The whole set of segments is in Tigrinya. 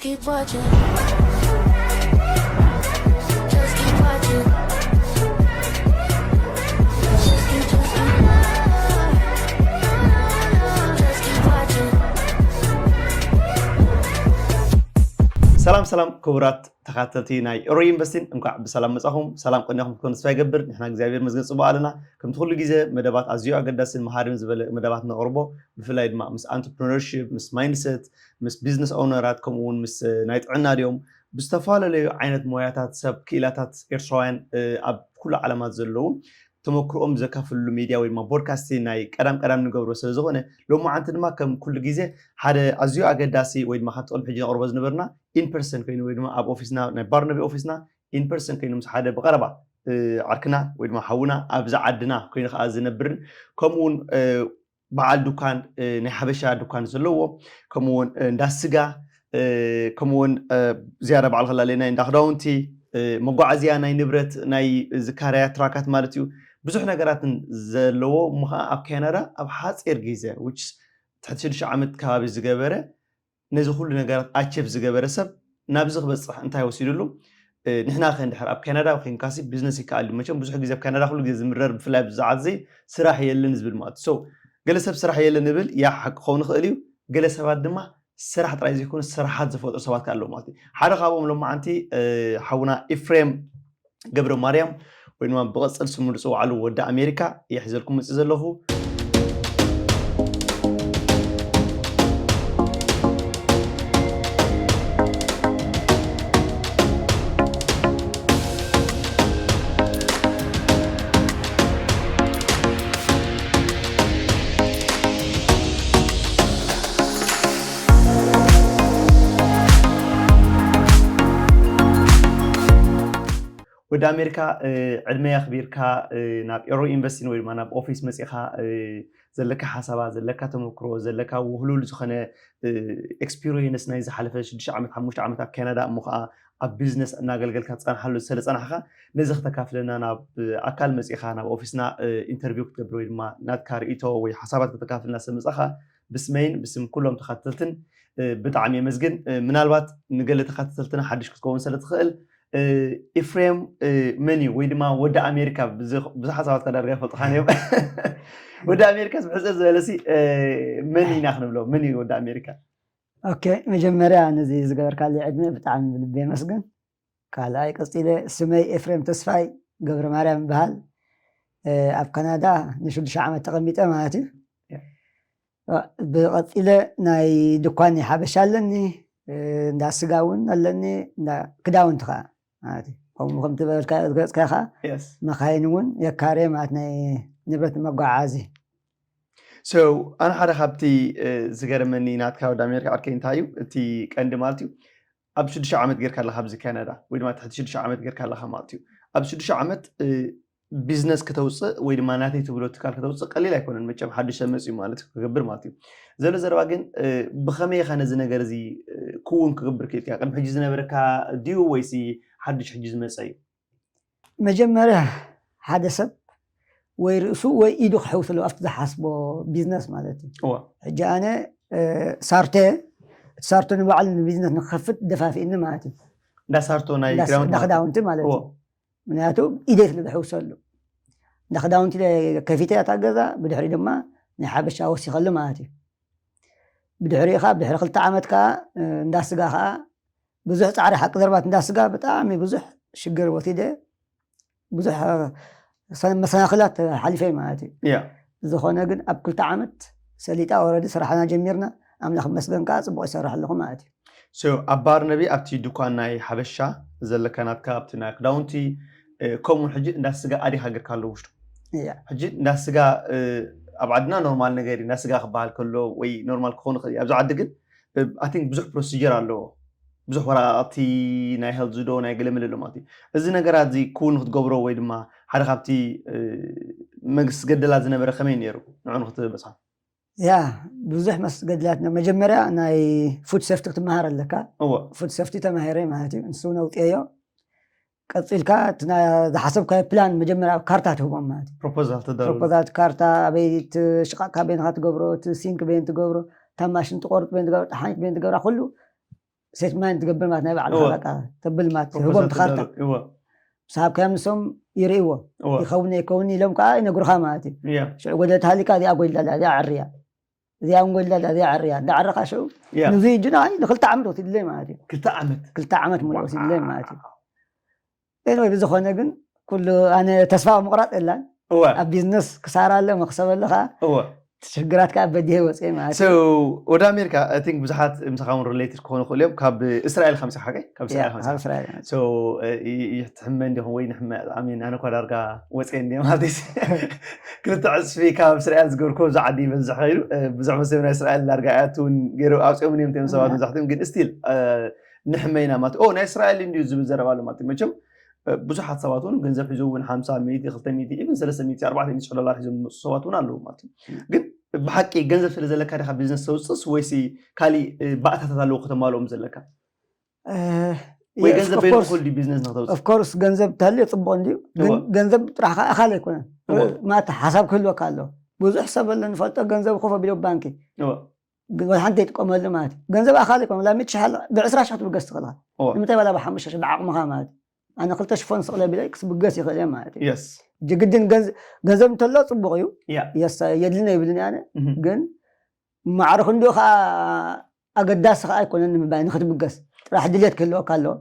Keep watching. Just keep watching. Just keep, just keep, just keep watching. ሰላም ሰላም ክቡራት ተኻተልቲ ናይ ኦሮ ኢንቨስቲን፣ እንኳዕ ብሰላም መጻኹም። ሰላም ቅንያኹም ክትኮኑ ተስፋ ይገብር። ንሕና እግዚኣብሔር መስገን ጽቡቅ ኣለና። ከምቲ ኩሉ ግዜ መደባት ኣዝዩ ኣገዳስን መሃርን ዝበለ መደባት ነቕርቦ፣ ብፍላይ ድማ ምስ ኣንትርፕረነርሺፕ፣ ምስ ማይንድሰት፣ ምስ ቢዝነስ ኦነራት፣ ከምኡ እውን ምስ ናይ ጥዕና ድዮም፣ ብዝተፈላለዩ ዓይነት ሞያታት ሰብ ክኢላታት ኤርትራውያን ኣብ ኩሉ ዓለማት ዘለዉ ተመክሮኦም ዘካፍልሉ ሚድያ ወይ ድማ ቦድካስቲ ናይ ቀዳም ቀዳም ንገብሮ ስለ ዝኾነ፣ ሎማዓንቲ ድማ ከም ኩሉ ግዜ ሓደ ኣዝዩ ኣገዳሲ ወይ ድማ ካብቲ ቅድሚ ሕጂ ነቕርቦ ዝነበርና ኢንፐርሰን ኮይኑ ወይ ድማ ኣብ ኦፊስና ናይ ባርነቢ ኦፊስና ኢንፐርሰን ኮይኑ ምስ ሓደ ብቐረባ ዓርክና ወይ ድማ ሓውና ኣብዚ ዓድና ኮይኑ ከዓ ዝነብርን ከምኡውን በዓል ዱካን ናይ ሓበሻ ዱካን ዘለዎ ከምኡውን እንዳ ስጋ ከምኡውን ዝያዳ በዓል ከላለየ ናይ እንዳ ክዳውንቲ መጓዓዝያ ናይ ንብረት ናይ ዝካርያ ትራካት ማለት እዩ። ብዙሕ ነገራትን ዘለዎ እሞ ከዓ ኣብ ካናዳ ኣብ ሓፂር ግዜ ትሕቲ ሽዱሽተ ዓመት ከባቢ ዝገበረ ነዚ ኩሉ ነገራት ኣቸብ ዝገበረ ሰብ ናብዚ ክበፅሕ እንታይ ወሲድሉ? ንሕና ከ እንድሕር ኣብ ካናዳ ኮይንካሲ ቢዝነስ ይከኣል እዩ። መቸም ብዙሕ ግዜ ኣብ ካናዳ ኩሉ ግዜ ዝምረር ብፍላይ ኣብዚ ዓዚ ስራሕ የለን ዝብል ማለት እዩ። ገለ ሰብ ስራሕ የለን ይብል፣ ያ ሓቂ ክኸውን ይኽእል እዩ። ገለ ሰባት ድማ ስራሕ ጥራይ ዘይኮኑ ስራሓት ዝፈጥሩ ሰባት ከ ኣለዉ ማለት እዩ። ሓደ ካብኦም ሎማዓንቲ ሓውና ኢፍሬም ገብረ ማርያም ወይ ድማ ብቐፅል ስሙ ዝፅውዓሉ ወዲ ኣሜሪካ እየ ሒዘልኩም መፅእ ዘለኹ። ወዲ ኣሜሪካ ዕድመ ኣኽቢርካ ናብ ኤሮ ኢንቨስቲን ወይ ድማ ናብ ኦፊስ መፂኻ ዘለካ ሓሳባት፣ ዘለካ ተመክሮ፣ ዘለካ ውህሉል ዝኾነ ኤክስፒሪየንስ ናይ ዝሓለፈ ሽዱሽተ ዓመት ሓሙሽተ ዓመት ኣብ ካናዳ እሞ ከዓ ኣብ ቢዝነስ እናገልገልካ ትፀንሓሉ ስለዝፀናሕካ ነዚ ክተካፍለና ናብ ኣካል መፂኻ ናብ ኦፊስና ኢንተርቪው ክትገብር ወይ ድማ ናትካ ርእይቶ ወይ ሓሳባት ክተካፍልና ስለመፃኻ ብስመይን ብስም ኩሎም ተኸተልትን ብጣዕሚ የመስግን። ምናልባት ንገለ ተኸታተልትና ሓድሽ ክትከውን ስለ ትኽእል ኢፍሬም መን እዩ ወይ ድማ ወዲ ኣሜሪካ ብዙሓት ሰባት ከዳርጋ ይፈልጥኻን እዮም። ወዲ ኣሜሪካ ብሕፅር ዝበለሲ መን ኢና ክንብሎ? መን እዩ ወዲ ኣሜሪካ? ኦኬ፣ መጀመርያ ነዚ ዝገበርካለይ ዕድመ ብጣዕሚ ብልቢ የመስግን። ካልኣይ ቀፂለ ስመይ ኤፍሬም ተስፋይ ገብረ ማርያም ይበሃል። ኣብ ካናዳ ንሽዱሽተ ዓመት ተቐሚጠ ማለት እዩ። ብቐፂለ ናይ ድኳን ናይ ሓበሻ ኣለኒ፣ እንዳ ስጋ እውን ኣለኒ፣ እንዳ ክዳውንቲ ከዓ ማለት እዩ። ከምኡ ከም ትበልካ ዝገለፅካ ከዓ መካይን እውን የካርየ ማለት ናይ ንብረት መጓዓዓዚ። ኣነ ሓደ ካብቲ ዝገርመኒ ናትካ ወዲ ኣሜሪካ ዓርከይ እንታይ እዩ እቲ ቀንዲ ማለት እዩ ኣብ ሽዱሽተ ዓመት ጌርካ ኣለካ ኣብዚ ካናዳ ወይ ድማ ትሕቲ ሽዱሽተ ዓመት ጌርካ ኣለካ ማለት እዩ። ኣብ ሽዱሽተ ዓመት ቢዝነስ ከተውፅእ ወይ ድማ ናተይ ትብሎ ትካል ከተውፅእ ቀሊል ኣይኮነን። መቸም ሓዱሽ ሰብ መፅኡ ማለት ክገብር ማለት እዩ ዘሎ ዘረባ ግን ብኸመይ ኢኻ ነዚ ነገር እዚ ክውን ክገብር ክኢልካ? ቅድሚ ሕጂ ዝነበረካ ድዩ ወይሲ ሓዱሽ ሕጂ ዝመፀ እዩ? መጀመርያ ሓደ ሰብ ወይ ርእሱ ወይ ኢዱ ክሕውስ ኣለዎ ኣብቲ ዝሓስቦ ቢዝነስ ማለት እዩ። ሕጂ ኣነ ሳርቶ እቲ ሳርቶ ንባዕሉ ንቢዝነስ ንክኸፍት ደፋፊእኒ ማለት እዩ። እንዳ ሳርቶ ናይ ክዳውንቲ ማለት እዩ። ምክንያቱ ኢደይ ስለ ዝሕውሰሉ እንዳ ክዳውንቲ ከፊተ እታ ገዛ ብድሕሪ ድማ ናይ ሓበሻ ወሲኸሉ ማለት እዩ። ብድሕሪኡ ከዓ ብድሕሪ ክልተ ዓመት ከዓ እንዳ ስጋ ከዓ ብዙሕ ፃዕሪ ሓቂ ዘረባ እንዳ ስጋ ብጣዕሚ ብዙሕ ሽግር ወሲደ ብዙሕ መሰናክላት ሓሊፈ ማለት እዩ። ዝኾነ ግን ኣብ ክልተ ዓመት ሰሊጣ ወረዲ ስራሕና ጀሚርና ኣምላኽ መስገን ከዓ ፅቡቅ ይሰርሕ ኣለኹ ማለት እዩ። ኣብ ባርነቢ ኣብቲ ድኳን ናይ ሓበሻ ዘለካ ናትካ ኣብቲ ናይ ክዳውንቲ ከምኡ ሕጂ እንዳ ስጋ ኣዲኻ ገርካ ኣሎ ውሽጡ ሕጂ እንዳ ስጋ ኣብ ዓድና ኖርማል ነገር እንዳ ስጋ ክበሃል ከሎ ወይ ኖርማል ክኾን ይኽእል ኣብዚ ዓዲ ግን ኣቲንክ ብዙሕ ፕሮሲጀር ኣለዎ። ብዙሕ ወረቃቅቲ ናይ ሄልዝ ዶ ናይ ገለ መለ ኣሎ ማለት እዩ። እዚ ነገራት እዚ ክውን ክትገብሮ ወይ ድማ ሓደ ካብቲ መግስ ገደላ ዝነበረ ከመይ ነይሩ ንዑ ንክትበፅሖ? ያ ብዙሕ መስገድላት መጀመርያ ናይ ፉድ ሰፍቲ ክትመሃር ኣለካ። ፉድ ሰፍቲ ተማሂረ ማለት እዩ። ንሱ እውን ኣውፅኤዮ። ቀፂልካ ዝሓሰብካዮ ፕላን መጀመርያ ኣብ ካርታ ትህቦም ማለት እዩ። ፕሮፖዛል ካርታ ኣበይ ሽቃቅ ካበይ ንካ ትገብሮ፣ እቲ ሲንክ በይን ትገብሮ፣ እታ ማሽን ትቆርጥ በይን ትገብሮ፣ ጠሓኒት በይን ትገብራ ኩሉ ሴትልመንት ትገብር ማለት ናይ ባዕልኻ እወ። በቃ ተብል ማለት ፕሮፖዛል ህቦም ትኻርታ ትዳሎ እወ ምስ ሃብካዮም ንሶም ይርእይዎ እወ ይኸውን ኣይከውን ኢሎም ከዓ ይነግሩኻ ማለት እዩ። ያ ሽዑ ጎደልካ ሃሊካ እዚኣ ጎይላ ኣላ እዚኣ ዓርያ እዚኣ እውን ጎይላ ኣላ እዚኣ ዓርያ እንዳዓረኻ ሽዑ ያ ንዙይ እጁ ንዓይ ንክልተ ዓመት ወሲድለይ ማለት እዩ። ክልተ ዓመት ክልተ ዓመት ሙሉእ ወሲድለይ ማለት እዩ። ኤንወይ ብዝኾነ ግን ኩሉ ኣነ ተስፋ ምቑራፅ የላን። እወ ኣብ ቢዝነስ ክሳራ ኣሎ መክሰብ ኣለካ እወ ሽግራት ከዓ በዲሀ ወፅአ ማለት እዩ። So ወደ ኣሜሪካ I think ብዙሓት ምሳኻ እውን ሪሌትድ ክኾኑ ክእሉ እዮም። ካብ እስራኤል ከምፂኻ ሓቀይ ካብ እስራኤል ካብ ከምፂኻ እስራኤል So ትሕመ እንዲኹም ወይ ንሕመ ኣሚን ኣነ እኳ ዳርጋ ወፅአ እንዲ ማለት እዩ። ክልተ ዕፅፊ ካብ እስራኤል ዝገብርኮ ብዙ ዓዲ ይበዝሕ ከይዱ ብዙሕ መሰብ ናይ እስራኤል ዳርጋ ኣያት እውን ገይሩ ኣውፅኦም እዮም ቶም ሰባት መብዛሕትኦም ግን ስቲል ንሕመ ኢና ማለት ኦ ናይ እስራኤል እንዲዩ ዝብል ዘረባ ኣሎ ማለት እዩ። መቸም ብዙሓት ሰባት እውን ገንዘብ ሒዞም እውን ሓምሳ ሚእቲ ክልተ ሚእቲ ኢቨን ሰለስተ ሚእቲ ኣርባዕተ ሚእቲ ሽሕ ዶላር ሒዞም ዝመፁ ሰባት እውን ኣለዉ ማለት እዩ። ግን ብሓቂ ገንዘብ ስለ ዘለካ ዲኻ ቢዝነስ ተውፅስ ወይሲ ካሊእ ባእታታት ኣለዉ ከተማልኦም ዘለካ? ወይ ገንዘብ በይኑ ክል ቢዝነስ ንክተውፅእ? ኦፍኮርስ ገንዘብ ተልዮ ፅቡቅ እንድዩ፣ ግን እወ። ገንዘብ ጥራሕ ከዓ ኣካል ኣይኮነን እወ። ማለት ሓሳብ ክህልወካ ኣለዎ። ብዙሕ ሰብ ኣሎ ንፈልጦ ገንዘብ ኮፍ ኣቢሎ ባንኪ እወ። ግን ወላ ሓንቲ ኣይጥቀመሉ ማለት እዩ። ገንዘብ ኣካል ኣይኮነ ላ ሚእቲ ሽሕ ብዕስራ ሽሕ ክትብገስ ትኽእል ኢኻ። እወ። ንምንታይ ዋላ ብሓሙሽተ ሽሕ ብዓቕምኻ ማለት እዩ። ኣነ ክልተ ሽፎን ስቕለ ቢለ ክስብገስ ይኽእል እየ ማለት እዩ። የስ ግድን ገንዘ- ገንዘብ እንተሎ ፅቡቅ እዩ። ያ የስ የድልን ኣይብልን ኣነ እህ። ግን ማዕረ ክንዲኡ ከዓ ኣገዳሲ ከዓ ኣይኮነን ንምባይ ንክትብገስ ጥራሕ ድልየት ክህልወካ ኣለዎ።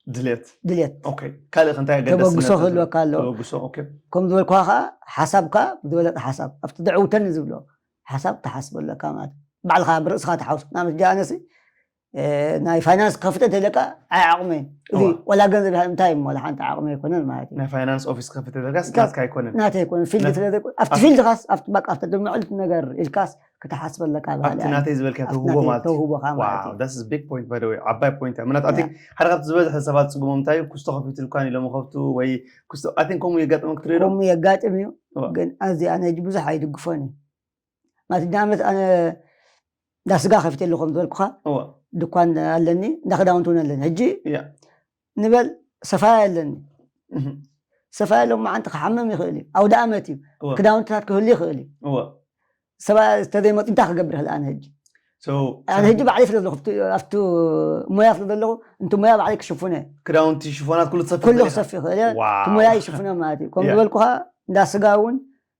ድልየት ድልየት ኦኬ። ካልእ እንታይ ተበግሶ ኣገዳስነት ክህልወካ ኣለዎ። ተበግሶ ኦኬ። ከም ዝበልኩኻ ከዓ ሓሳብካ ዝበለጠ ሓሳብ ኣብቲ ደዕውተኒ ዝብሎ ሓሳብ ትሓስበለካ ማለት እዩ። ባዕልኻ ብርእስኻ ትሓውስ ናመት ጃ ኣነሲ እ፣ ናይ ፋይናንስ ከፍተ እንተለካ ኣይ ዓቕመ እዩ። እዚ እዋ። ወላ ገንዘብ ይሃ- እንታይ እሞ ወላ ሓንቲ ዓቕመ ኣይኮነን ማለት እዩ። ናይ ፋይናንስ ኦፊስ ከፍት ተደርጋስ ካብ- ናትካ ኣይኮነን። ናተይ ኣይኮነን ፊልድ ናት- ስለዘይኮነ ኣብቲ ፊልድኻስ ኣብቲ በቃ ኣብቲ ድምዕልቲ ነገር ኢልካስ ክትሓስበለካ ኣብቲ ናተይ ዝበልካ ኣብቲ ተውህቦ ናተይ ማለት እዩ። ተውህቦኻ ማለት እዩ። That's big point by the way ዓባይ point እያ። ምክንያቱ I think ሓደ ካብቲ ዝበዝሐ ሰባት ዝፅግሞም እንታይ እዩ? ኩስቶ ከፊትልኳን ኢሎም ከፍቱ ወይ ኩስቶ I think ከምኡ የጋጥመክ ትሪኦ ዶ? ከምኡ የጋጥም እዩ። እዋ። ግን ኣዚ ኣነ ሕጂ ብዙሕ ኣይድግፎን እዩ ማለት ንኣብነት ኣነ እንዳ ስጋ ከፊት ኣለኹም ዝበልኩኻ እዋ ድኳን ኣለኒ እንዳ ክዳውንቲ እውን ኣለኒ ሕጂ እያ ንበል ሰፋያ ኣለኒ እህ። ሰፋያ ሎም መዓንቲ ክሓምም ይኽእል እዩ ኣውደ ኣመት እዩ እዋ ክዳውንትታት ክህሉ ይኽእል እዩ እዋ ሰብኣይ ዝተዘይመጡ እንታይ ክገብር ይኽእል ኣነ ሕጂ So ኣነ ሕጂ ባዕለይ ስለ ዘለኹ ኣብቲ- ኣብቲ ሞያ ስለ ዘለኹ እንት ሞያ ባዕለይ ክሽፍነ ክዳውንቲ ሽፎናት ኩሉ ትሰፍር ኩሉ ትኽእል ኢኻ? ክሰፍ ይኽእል እየ ዋው። እቲ ሞያ ይሽፍኖ ማለት እዩ ከም Yeah. ዝበልኩኻ እንዳ ስጋ እውን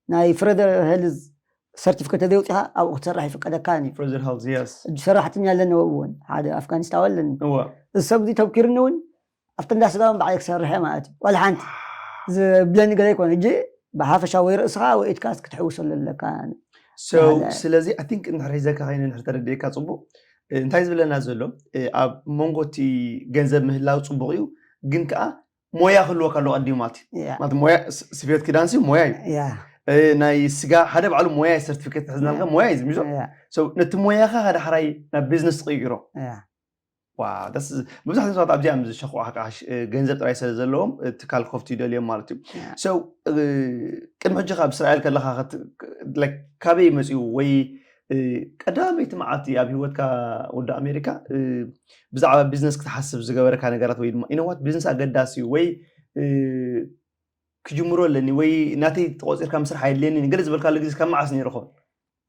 ናይ ፍረደር ሄልዝ ሰርቲፊኬት ተዘይውፅኻ ኣብኡ ክትሰርሕ ይፍቀደካ እዩ Frozen Health yes ሕጂ ሰራሕተኛ ኣለኒ ኣብኡ እውን ሓደ ኣፍጋኒስታዊ ኣለኒ እዋ እዚ ሰብ እዚ ተብኪርኒ እውን ኣብቲ እንዳ ስጋ እውን ባዕለይ ክሰርሐ ማለት እዩ ዋላ ሓንቲ ዝብለኒ ገለ ይኮነ ሕጂ ብሓፈሻ ወይ ርእስኻ ወይ ኢድካስ ክትሕውሰሉ ኣለካ So ማለት ስለዚ I think እንድሕር ሒዘካ ከይነ እንድሕር ተረድኤካ ፅቡቅ እ፣ እንታይ ዝብለና ዘሎ እ፣ ኣብ መንጎ እቲ ገንዘብ ምህላው ፅቡቅ እዩ ግን ከዓ ሞያ ክህልወካ ኣሎ ቀዲሙ ማለት እዩ ያ ማለት ሞያ ስ- ስፌት ክዳን ሲ ሞያ እዩ ያ እ፣ ናይ ስጋ ሓደ ባዕሉ ሞያ ሰርቲፊኬት ሕዝናልካ ሞያ እዩ ዝምዞ ያ So ነቲ ሞያኻ ሓደ ሓራይ ናብ ቢዝነስ ትቅይሮ ያ ዋ ደስ መብዛሕትኦም ሰባት ኣብዚኣ እዮም ዝሸኽዑ ሓቃሽ እ፣ ገንዘብ ጥራይ ስለ ዘለዎም እ፣ ትካል ክኸፍቱ ይደልዮም ማለት እዩ ያ So እ፣ ቅድሚ ሕጂ ካብ እስራኤል ከለኻ ከት- like ካበይ መፅኡ ወይ እ፣ ቀዳመይቲ መዓልቲ ኣብ ህይወትካ ወዲ ኣሜሪካ እ፣ ብዛዕባ ቢዝነስ ክትሓስብ ዝገበረካ ነገራት ወይ ድማ ኢነዋት ቢዝነስ ኣገዳሲ እዩ ወይ እ፣ ክጅምሮ ኣለኒ ወይ ናተይ ተቆፂርካ ምስራሕ ኣየድልየኒ ገለ ዝበልካሉ ግዜ ካብ መዓስ ነይሩ ኸውን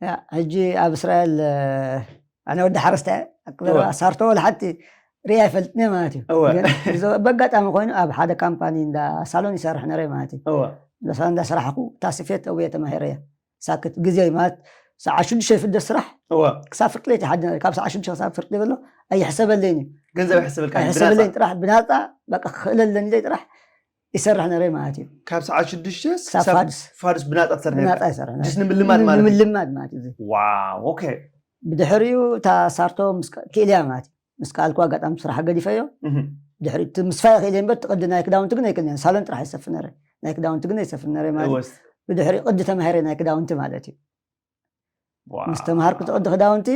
ያ፣ ሕጂ ኣብ እስራኤል እ፣ ኣነ ወዲ ሓረስታይ እየ። ኣቅበራ እወ። ሳርቶ ወላ ሓንቲ ሪኣ ይፈልጥኒ ማለት እዩ። እወ። ግን ብዞ- በጋጣሚ ኮይኑ ኣብ ሓደ ካምፓኒ እንዳ ሳሎን ይሰርሕ ነረ ማለት እዩ። እወ እንዳ ሳሎን እንዳሰራሕኩ እታ ስፌት ኣብየ ተማሂረ እየ። ሳክት ግዜ ማለት ሰዓ ሽዱሽተ ይፍደ ስራሕ እወ ክሳብ ፍርቂ ለይቲ ሓደ ነረ ካብ ሰዓ ሽዱሽተ ክሳብ ፍርቂ ለይቲ ዘሎ ኣይሕሰበለይን እዩ። ገንዘብ ይሕሰበልካ እዩ፣ ኣይሕሰበለይን ብናፃ። ጥራሕ ብናፃ በቃ ክኽእለለኒ ለይ ጥራሕ ይሰርሕ ነረ ማለት እዩ። ካብ ሰዓ ሽዱሽተ ክሳብ ፋድስ ፋድስ ብናፃ ትሰርሕ ነርካ? ብናፃ ይሰርሕ ነረ። Just ንምልማድ ማለት እዩ። ንምልማድ ማለት እዩ። ዋው ኦኬ ብድሕሪኡ እታ ሳርቶ ምስ ከ- ክኢልያ ማለት እዩ። ምስ ከኣልኩ ኣጋጣሚ ስራሕ ገዲፈዮ። እህ። ድሕሪ እቲ ምስፋይ ክእል እምበር እቲ ቅዲ ናይ ክዳውንቲ ግን ኣይክእልን። ሳሎን ጥራሕ ይሰፍን ነረ። ናይ ክዳውንቲ ግን ኣይሰፍን ነረ ማለት እዩ። እወስ ብድሕሪ ቅዲ ተማሂረ ናይ ክዳውንቲ ማለት እዩ። ዋው። ምስ ተምሃርኩ እቲ ቅዲ ክዳውንቲ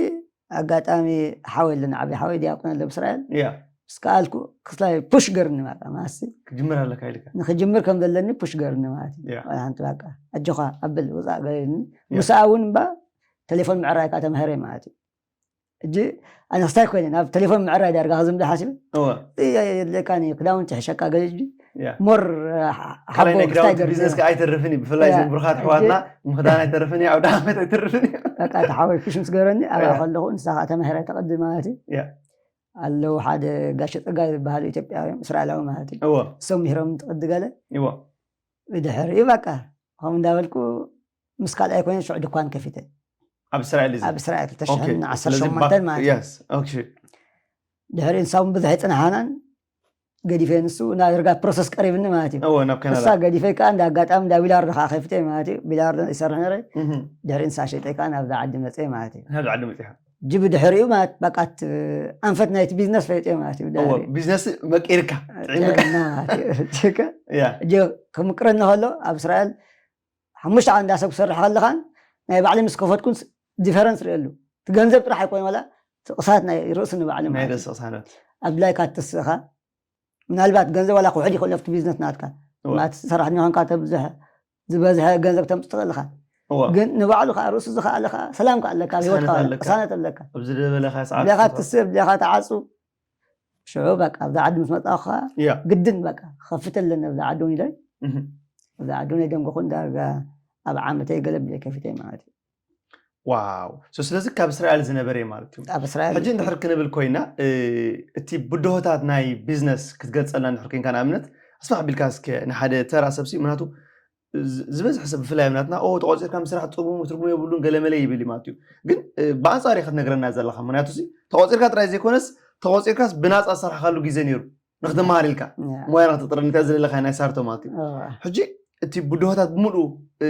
ኣጋጣሚ ሓወይ ኣለና ዓብዪ ሓወይ ዲያቆን ኣሎ ብእስራኤል ያ ምስ ከኣልኩ ክስላይ ፑሽ ገርኒ ማለት ማሲ ክጅምር ኣለካ ኢልካ ንክጅምር ከም ዘለኒ ፑሽ ገርኒ ማለት እዩ። ያ ሓንቲ በቃ ኣጆኻ ኣብል ውፃእ ገለኒ ያ። ምስኣ እውን እባ ቴሌፎን ምዕራይ ከዓ ተምሃረ ማለት እዩ። እጂ ኣነ ክስታይ ኮይነ ናብ ቴሌፎን ምዕራይ ዳርጋ ክዝምዶ ሓሲበ እወ የድለካኒ ክዳውንቲ ሕሸካ ገለ እጂ ያ ሞር ካልኣይ ናይ ሓቦ ክስታይ ክዳውንቲ ገርኒ ቢዝነስ ከዓ ኣይተርፍን እዩ ብፍላይ ያ። እዞም ብሩኻት ኣሕዋትና ምኽዳን ኣይተርፍን እዩ ኣውደ ዓመት ኣይተርፍን እዩ በቃ ተሓወይ ፑሽ ምስ ገረኒ ኣብኣ ያ። ከለኹ ንሳኻ ተምሃራይ ተቐድም ማለት እዩ። ያ ኣለዉ ሓደ ጋሽ ጸጋ ዝበሃሉ ኢትዮጵያውያን እስራኤላዊ ማለት እዩ። እዎ እሶም ምሂሮም ትቕዲ ገለ እዎ ብድሕሪኡ በቃ ከምኡ እንዳበልኩ ምስ ካልኣይ ኮይነ ሽዑ ድኳን ከፊተ ኣብ እስራኤል እዚ ኣብ እስራኤል ኦኬ፣ ክልተ ሽሕን ዓሰርተ ሸሞንተን ስለዚ ማለት ባ- እዩ። yes፣ ኦኬ። ድሕሪ ንሳውን ብዙሕ ይጽናሓናን ገዲፈ ንሱ ናብ ርጋ ፕሮሰስ ቀሪብኒ ማለት እዩ። እዎ ናብ ካናዳ እሳ ገዲፈ ከዓ እንደ ኣጋጣሚ እንዳ ቢላርዶ ከዓ ከፊተ ማለት እዩ። ቢላርዶ ይሰርሕ ነረ እህ፣ ድሕሪ ንሳ ሸጠ ከዓ ናብዛ ዓዲ መፀ ማለት እዩ። ናብ ዓዲ መፂኻ ጅብ ድሕሪኡ ማለት በቃ እቲ ኣንፈት ናይቲ ቢዝነስ ፈይጠ ማለት እዩ። እዎ ድሕሪ ቢዝነስ መቂርካ ጥዒምካ ጥዕና ማለት እዩ። እጅ ያ ከምቅረኒ ከሎ ኣብ እስራኤል ሓሙሽተ ዓመት እንዳሰብ ክሰርሕ ከለኻን ናይ ባዕለይ ምስ ከፈትኩን ዲፈረንስ ርእየሉ። እቲ ገንዘብ ጥራሕ ኣይኮነ ዋላ እቲ ቅሳት ናይ ርእሲ ንባዕሉ ናይ ማለት እዩ። ርእሲ ቅሳነት ኣብ ድላይካ ትስእኻ ምናልባት ገንዘብ ዋላ ክውሕድ ይኽእል ኣብቲ ቢዝነስ ናትካ እዎ ማለት ሰራሕተኛ ኮንካ ተብዝሕ ዝበዝሐ ገንዘብ ተምፅእ ትኽእል ኢኻ። እዎ ግን ንባዕሉ ከዓ ርእሱ ዝኸኣለ ከዓ ሰላም ከዓ ኣለካ ኣብ ህይወትካ ቅሳነት ማለት ኣለካ። ቅሳነት ኣለካ። ኣብዚ ደበለካ ሰዓት ድኻ ትስእ ድኻ ትዓፁ ሽዑ በቃ ኣብዛ ዓዲ ምስ መጣኹ ከዓ ያ ግድን በቃ ከፍት ኣለኒ ኣብዛ ዓዲ እውን ኢለ እህ፣ ኣብዛ ዓዲ እውን የደንጎኹን ዳርጋ ኣብ ዓመተይ ገለ ብለ ከፊተይ ማለት እዩ። ዋው ሶ ስለዚ ካብ እስራኤል ዝነበረ እዩ ማለት እዩ። ኣብ እስራኤል ሕጂ እንድሕር ክንብል ኮይና እ፣ እቲ ብድሆታት ናይ ቢዝነስ ክትገልፀልና እንድሕር ኮይንካ ንኣብነት ኣስፋሕ ቢልካ እስከ ንሓደ ተራ ሰብሲ ምክንያቱ ዝ- ዝበዝሐ ሰብ ብፍላይ ኣብ ናትና ኦ ተቆፂርካ ምስራሕ ፅቡም ትርጉም የብሉን ገለመለ ይብል እዩ ማለት እዩ። ግን እ፣ ብኣንፃር ኢኻ ትነግረና ዘለካ ምክንያቱ ሲ ተቆፂርካ ጥራይ ዘይኮነስ ተቆፂርካስ ብናፃ ዝሰርሕካሉ ግዜ ነይሩ ንክትመሃር ኢልካ ያ። ሞያ ንክትጥረ እንታይ ዝደለካ ናይ ሳርቶ ማለት እዩ። እዋ። ሕጂ እቲ ብድሆታት ብምሉኡ እ፣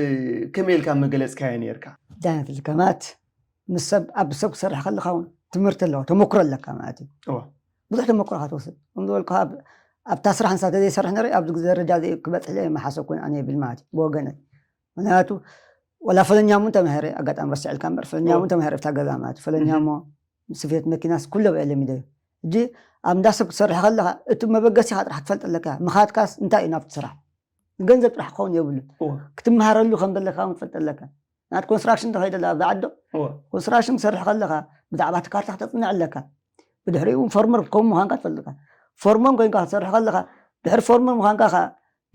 ከመይ ኢልካ መገለፅካዮ ነርካ? እንታይ ኢልካ ማለት ምስ ሰብ ኣብ ሰብ ክሰርሕ ከለካ እውን ትምህርቲ ኣለዎ ተመክሮ ኣለካ ማለት እዩ። እዋ። ብዙሕ ተመክሮ ኢኻ ትወስድ ከም ዝበልኩ ኣብ- ኣብታ ስራሕ ንሳ ተዘይሰርሕ ነረ ኣብዚ ግዜ ደረጃ እዚ ክበፅሕ ኢለ መሓሰብኩን ኣነ ይብል ማለት እዩ ብወገነ ምክንያቱ ወላ ፈለኛሙ ተምሃረ ኣጋጣሚ ረስዐልካ እምበር ፈለኛሙ እዋ። ተምሃረ ብታ ገዛ ማለት እዩ ፈለኛሞ ስፌት መኪናስ ኩሎ ብዕለም ኢደዩ ሕጂ ኣብ እንዳ ሰብ ክትሰርሕ ከለካ እቲ መበገሲካ ጥራሕ ትፈልጥ ኣለካ ምኻድካስ እንታይ እዩ ናብቲ ስራሕ ንገንዘብ ጥራሕ ክኸውን የብሉን እዋ። ክትመሃረሉ ከም ዘለካ እውን ትፈልጥ ኣለካ ናት ኮንስትራክሽን ተኸይደ ኣብ ዝዓዶ እዋ። ኮንስትራክሽን ክሰርሕ ከለካ ብዛዕባ እቲ ካርታ ክተፅንዕ ኣለካ ብድሕሪኡ እውን ፎርመር ከም ምዃንካ ትፈልጥካ ፎርመን ኮይንካ ክትሰርሕ ከለካ ድሕሪ ፎርመን ምዃንካ ከ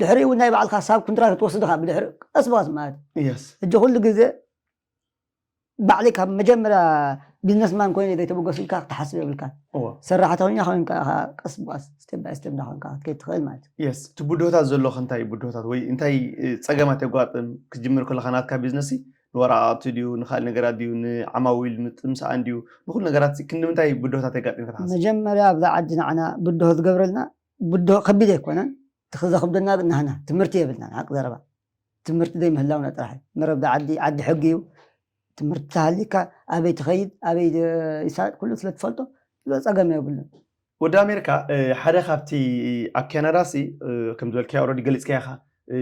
ድሕሪኡ እውን ናይ ባዕልካ ሳብ ኩንትራት ክትወስድካ ብድሕሪ ቀስ ብቀስ ማለት እዩ። የስ ሕጂ ኩሉ ግዜ ባዕለይ ካብ መጀመርያ ቢዝነስማን ኮይነ ዘይተበገሱ ኢልካ ክትሓስብ የብልካ እዋ ሰራሕተኛ ኮይንካ ኢኻ ቀስ ብቀስ ስቴፕ ባይ ስቴፕ እንዳኮንካ ክትከይድ ትኽእል ማለት እዩ። የስ እቲ ብድሆታት ዘለኹ እንታይ እዩ ብድሆታት ወይ እንታይ እ፣ ፀገማት የጓጥም ክትጅምር ከለካ ናትካ ቢዝነስ ንወረቃቅቲ ድዩ ንካልእ ነገራት ድዩ ንዓማዊል ምጥምሳኣን ድዩ ንኩሉ ነገራት ክንዲ ምንታይ ብድሆታት የጋጥም ክትሓስብ መጀመርያ ኣብዛ ዓዲ ንዓና ብድሆ ዝገብረልና ብድሆ ከቢድ ኣይኮነን እቲ ዘኽብደና ግን ናህና ትምህርቲ የብልናን ሓቂ ዘረባ ትምህርቲ ዘይምህላውና ጥራሕ እዩ መረብ ዓዲ ዓዲ ሕጊ እዩ ትምህርቲ ተሃሊካ ኣበይ ትኸይድ ኣበይ ይሳጥ ኩሉ ስለ ትፈልጦ ፀገም የብሉን ወዲ ኣሜሪካ እ፣ ሓደ ካብቲ ኣብ ካናዳ ሲ እ፣ ከም ዝበልካዮ ኦልሬዲ ገሊፅካዮ ኢኻ እ፣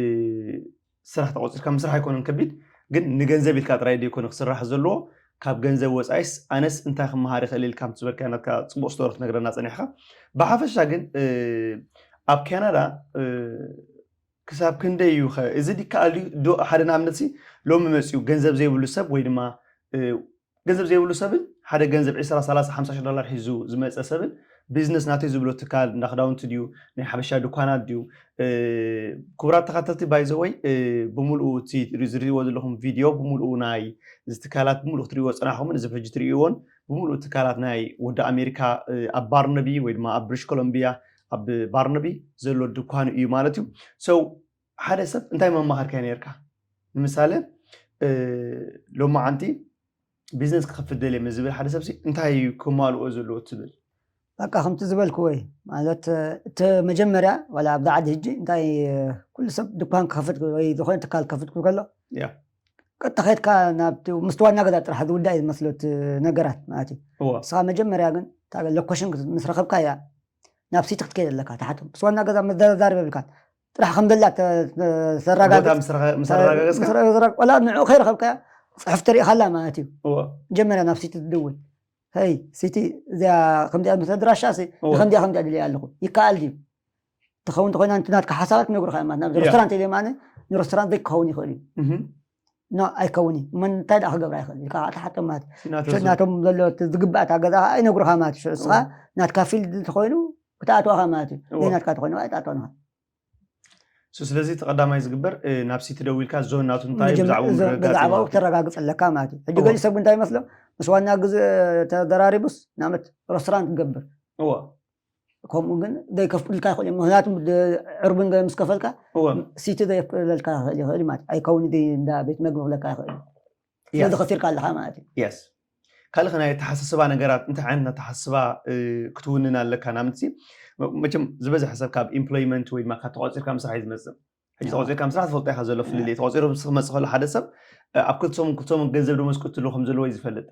ስራሕ ተቆፂርካ ምስራሕ ኣይኮነን ከቢድ ግን ንገንዘብ ኢልካ ጥራይ ዘይኮነ ክስራሕ ዘለዎ ካብ ገንዘብ ወፃኢስ ኣነስ እንታይ ክመሃር ይኽእል ኢልካ ምስ ዝበልካዮ ናትካ ፅቡቅ ስቶሪ ክትነግረና ፀኒሕካ ብሓፈሻ ግን እ፣ ኣብ ካናዳ እ፣ ክሳብ ክንደይ እዩ ኸ እዚ ድከኣል ድዩ ዶ ሓደ ንኣብነት ሲ ሎሚ መፅኡ ገንዘብ ዘይብሉ ሰብ ወይ ድማ እ፣ ገንዘብ ዘይብሉ ሰብን ሓደ ገንዘብ ዕስራ ሰላሳ ሓምሳ ሽሕ ዶላር ሒዙ ዝመፀ ሰብን ቢዝነስ ናተይ ዝብሎ ትካል እንዳ ክዳውንቲ ድዩ ናይ ሓበሻ ድኳናት ድዩ እ፣ ክቡራት ተኸተልቲ ባይዘወይ ብምሉኡ እቲ ዝሪእዎ ዘለኹም ቪድዮ ብምሉኡ ናይ እዚ ትካላት ብምሉኡ ክትሪእዎ ዝፀናሕኩምን እዚ ሕጂ ትሪእዎን ብምሉኡ ትካላት ናይ ወዲ ኣሜሪካ እ፣ ኣብ ባርነቢ ወይ ድማ ኣብ ብሪሽ ኮሎምቢያ ኣብ ባርነቢ ዘሎ ድኳኑ እዩ ማለት እዩ ሰው ሓደ ሰብ እንታይ መማኸርካዮ ነርካ ንምሳሌ እ፣ ሎማዓንቲ ቢዝነስ ክኸፍት ደልየ ምስ ዝብል ሓደ ሰብሲ እንታይ እዩ ክማልኦ ዘለዎ ትብል በቃ ከምቲ ዝበልክዎ እዩ ማለት እቲ መጀመርያ ዋላ ኣብዚ ዓዲ ሕጂ እንታይ ኩሉ ሰብ ድኳን ክኸፍት ወይ ዝኾነ ትካል ክኸፍት ክብል ከሎ ያ ቀጥታ ከድካ ናብቲ ምስቲ ዋና ገዛ ጥራሕ ዝውዳእ እዩ ዝመስሎ እቲ ነገራት ማለት እዩ እዎ ንስኻ መጀመርያ ግን እታ ሎኮሽን ምስ ረኸብካ እያ ናብ ሲቲ ክትከይድ ኣለካ ትሓቶም ምስ ዋና ገዛ መዘራዛሪ የብልካን ጥራሕ ከም ዘላ ተ- ተ- ቦታ ተረጋግፅ ምስ ረኸ- ምስ ኣረጋገፅካ ምስ ረጋገፅ- ቆላ ንዑ ከይረኸብካያ ፅሑፍ ተሪእኻላ ማለት እዩ እዎ መጀመርያ ናብ ሲቲ ትድውል ሄይ ሲቲ እዚኣ ከምዚኣ ምስ ኣድራሻ ሲ እዎ። ንከምዚኣ ከምዚኣ ድልያ ኣለኹ ይከኣል ድዩ ትኸውን ተኮይናንቲ ናትካ ሓሳባት ክነግሩካ እዮም ማለት ናብ ያ። ሬስቶራንት ኢለ ማነ ንሬስቶራንት ዘይክኸውን ይኽእል እዩ እህም። ኖ ኣይከውን እዩ እሞ እንታይ ደኣ ክገብራ ይኽእል ኢልካ ከዓ ትሓቶም ማለት እዩ ናተ ሽዑ ዙ- ናቶም ዘሎ እቲ ዝግባእ እታ ገዛ ከዓ ኣይነግሩካ ማለት እዩ ሽዑ እስኻ እዎ። ናትካ ፊልድ ተኮይኑ ክትኣትዋኻ ማለት እዩ እዎ። ዘይናትካ ተኮይኑ ኣይትኣትዋ ንኻ ሶ ስለዚ እቲ ቀዳማይ ዝግበር እ፣ ናብ ሲቲ ደዊልካ ዞን ናቱ እንታይ መጀመ- ብዛዕባኡ እዞ- ምርግጋፅ እዩ ብዛዕባኡ ማለት እዩ። ተረጋግፅ ኣለካ ማለት እዩ ሕጂ እዎ። ገሊኡ ሰብ እንታይ ይመስሎ ምስ ዋና ግዜ ተደራሪቡስ ናመት ሬስቶራንት ክገብር እወ ከምኡ ግን ዘይከፍሉልካ ይኽእል እዩ። ምክንያቱ ዕርቡን ገለ ምስ ከፈልካ እወ ሲቲ ዘየፍለልካ ይኽእል ይኽእል ማለት ኣይከውን። እንዳ ቤት መግቢ ክለካ ይኽእል እዩ። ስለዚ ከሲርካ ኣለካ ማለት እዩ። የስ ካልእ ናይ ኣተሓሳስባ ነገራት እንታይ ዓይነት ኣተሓሳስባ ክትውንን ኣለካ? ናምንቲ መቸም ዝበዝሐ ሰብ ካብ ኢምፕሎይመንት ወይ ድማ ካብ ተቋፂርካ ምስራሕ እዩ ዝመፅእ። ሕጂ ተቆፂርካ ምስራሕ ትፈልጦ ኢካ ዘሎ ፍልልይ ተቆፂሩ ምስ ክመፅእ ከሎ ሓደ ሰብ ኣብ ክልተ ሰሙን ክልተ ሰሙን ገንዘብ ደሞዝ ክትሉ ከም ዘለዎ እዩ ዝፈልጥ።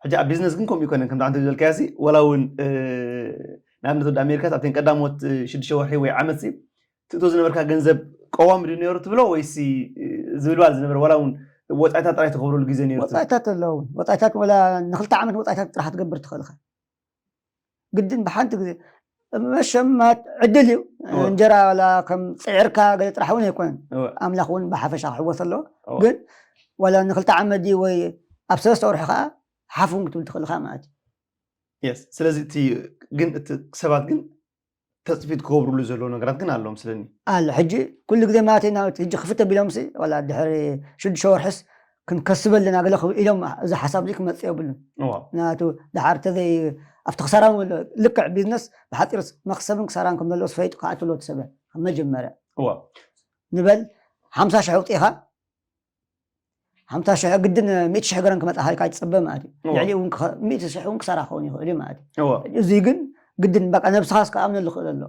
ሕጂ ኣብ ቢዝነስ ግን ከምኡ ይኮነን ከምቲ ዓንተ ዝበልካዮ ሲ ዋላ እውን ንኣብነት ወዲ ኣሜሪካ ኣብተን ቀዳሞት ሽዱሽተ ወርሒ ወይ ዓመት ሲ ትእቶ ዝነበርካ ገንዘብ ቀዋሚ ድዩ ነይሩ ትብሎ ወይሲ ዝብልባል ዝነበረ ዋላ እውን ወፃኢታት ጥራይ ትገብረሉ ግዜ ነይሩ ትብል? ወፃኢታት ኣለዉ። ወፃኢታት ወላ ንክልተ ዓመት ወፃኢታት ጥራሕ ትገብር ትኽእል ኢኻ። ግድን ብሓንቲ ግዜ መሸማት ዕድል እዩ። እንጀራ ላ ከም ፅዕርካ ገለ ጥራሕ እውን ኣይኮነን። ኣምላኽ እውን ብሓፈሻ ክሕወስ ኣለዎ። ግን ዋላ ንክልተ ዓመት ድዩ ወይ ኣብ ሰለስተ ወርሒ ከዓ ሓፉን ክትብል ትኽእል ኢኻ ማለት እዩ። የስ ስለዚ እቲ ግን እቲ ሰባት ግን ተፅፊት ክገብሩሉ ዘለዉ ነገራት ግን ኣለዎም ስለኒ ኣሎ። ሕጂ ኩሉ ግዜ ማለት እዩ ናብ ሕጂ ክፍት ኣቢሎም ሲ ዋላ ድሕሪ ሽዱሽተ ወርሕስ ክንከስብ ኣለና ገለ ክብ- ኢሎም እዚ ሓሳብ እዚ ክመፅእ የብሉን። እዋ ናቱ ድሓር ተዘይ ኣብቲ ክሳራ እውን ኣሎ። ልክዕ ቢዝነስ ብሓፂር መክሰብን ክሳራን ከም ዘለዎ ፈይጡ ክኣትሎ ትሰበ መጀመርያ እዋ ንበል ሓምሳ ሽሕ ኣውፂእኻ ሓምሳ ሽሕ ግድን ሚእቲ ሽሕ ገረን ክመፅእ ሃልካ ይፅበ ማለት እዩ። እዋ። ልዕሊ እውን ክኸ- ሚእቲ ሽሕ እውን ክሳራ ክኸውን ይኽእል እዩ ማለት እዩ። እዋ እዚ ግን ግድን በቃ ነብስኻ እስከ ኣምነሉ ክእል ኣሎ።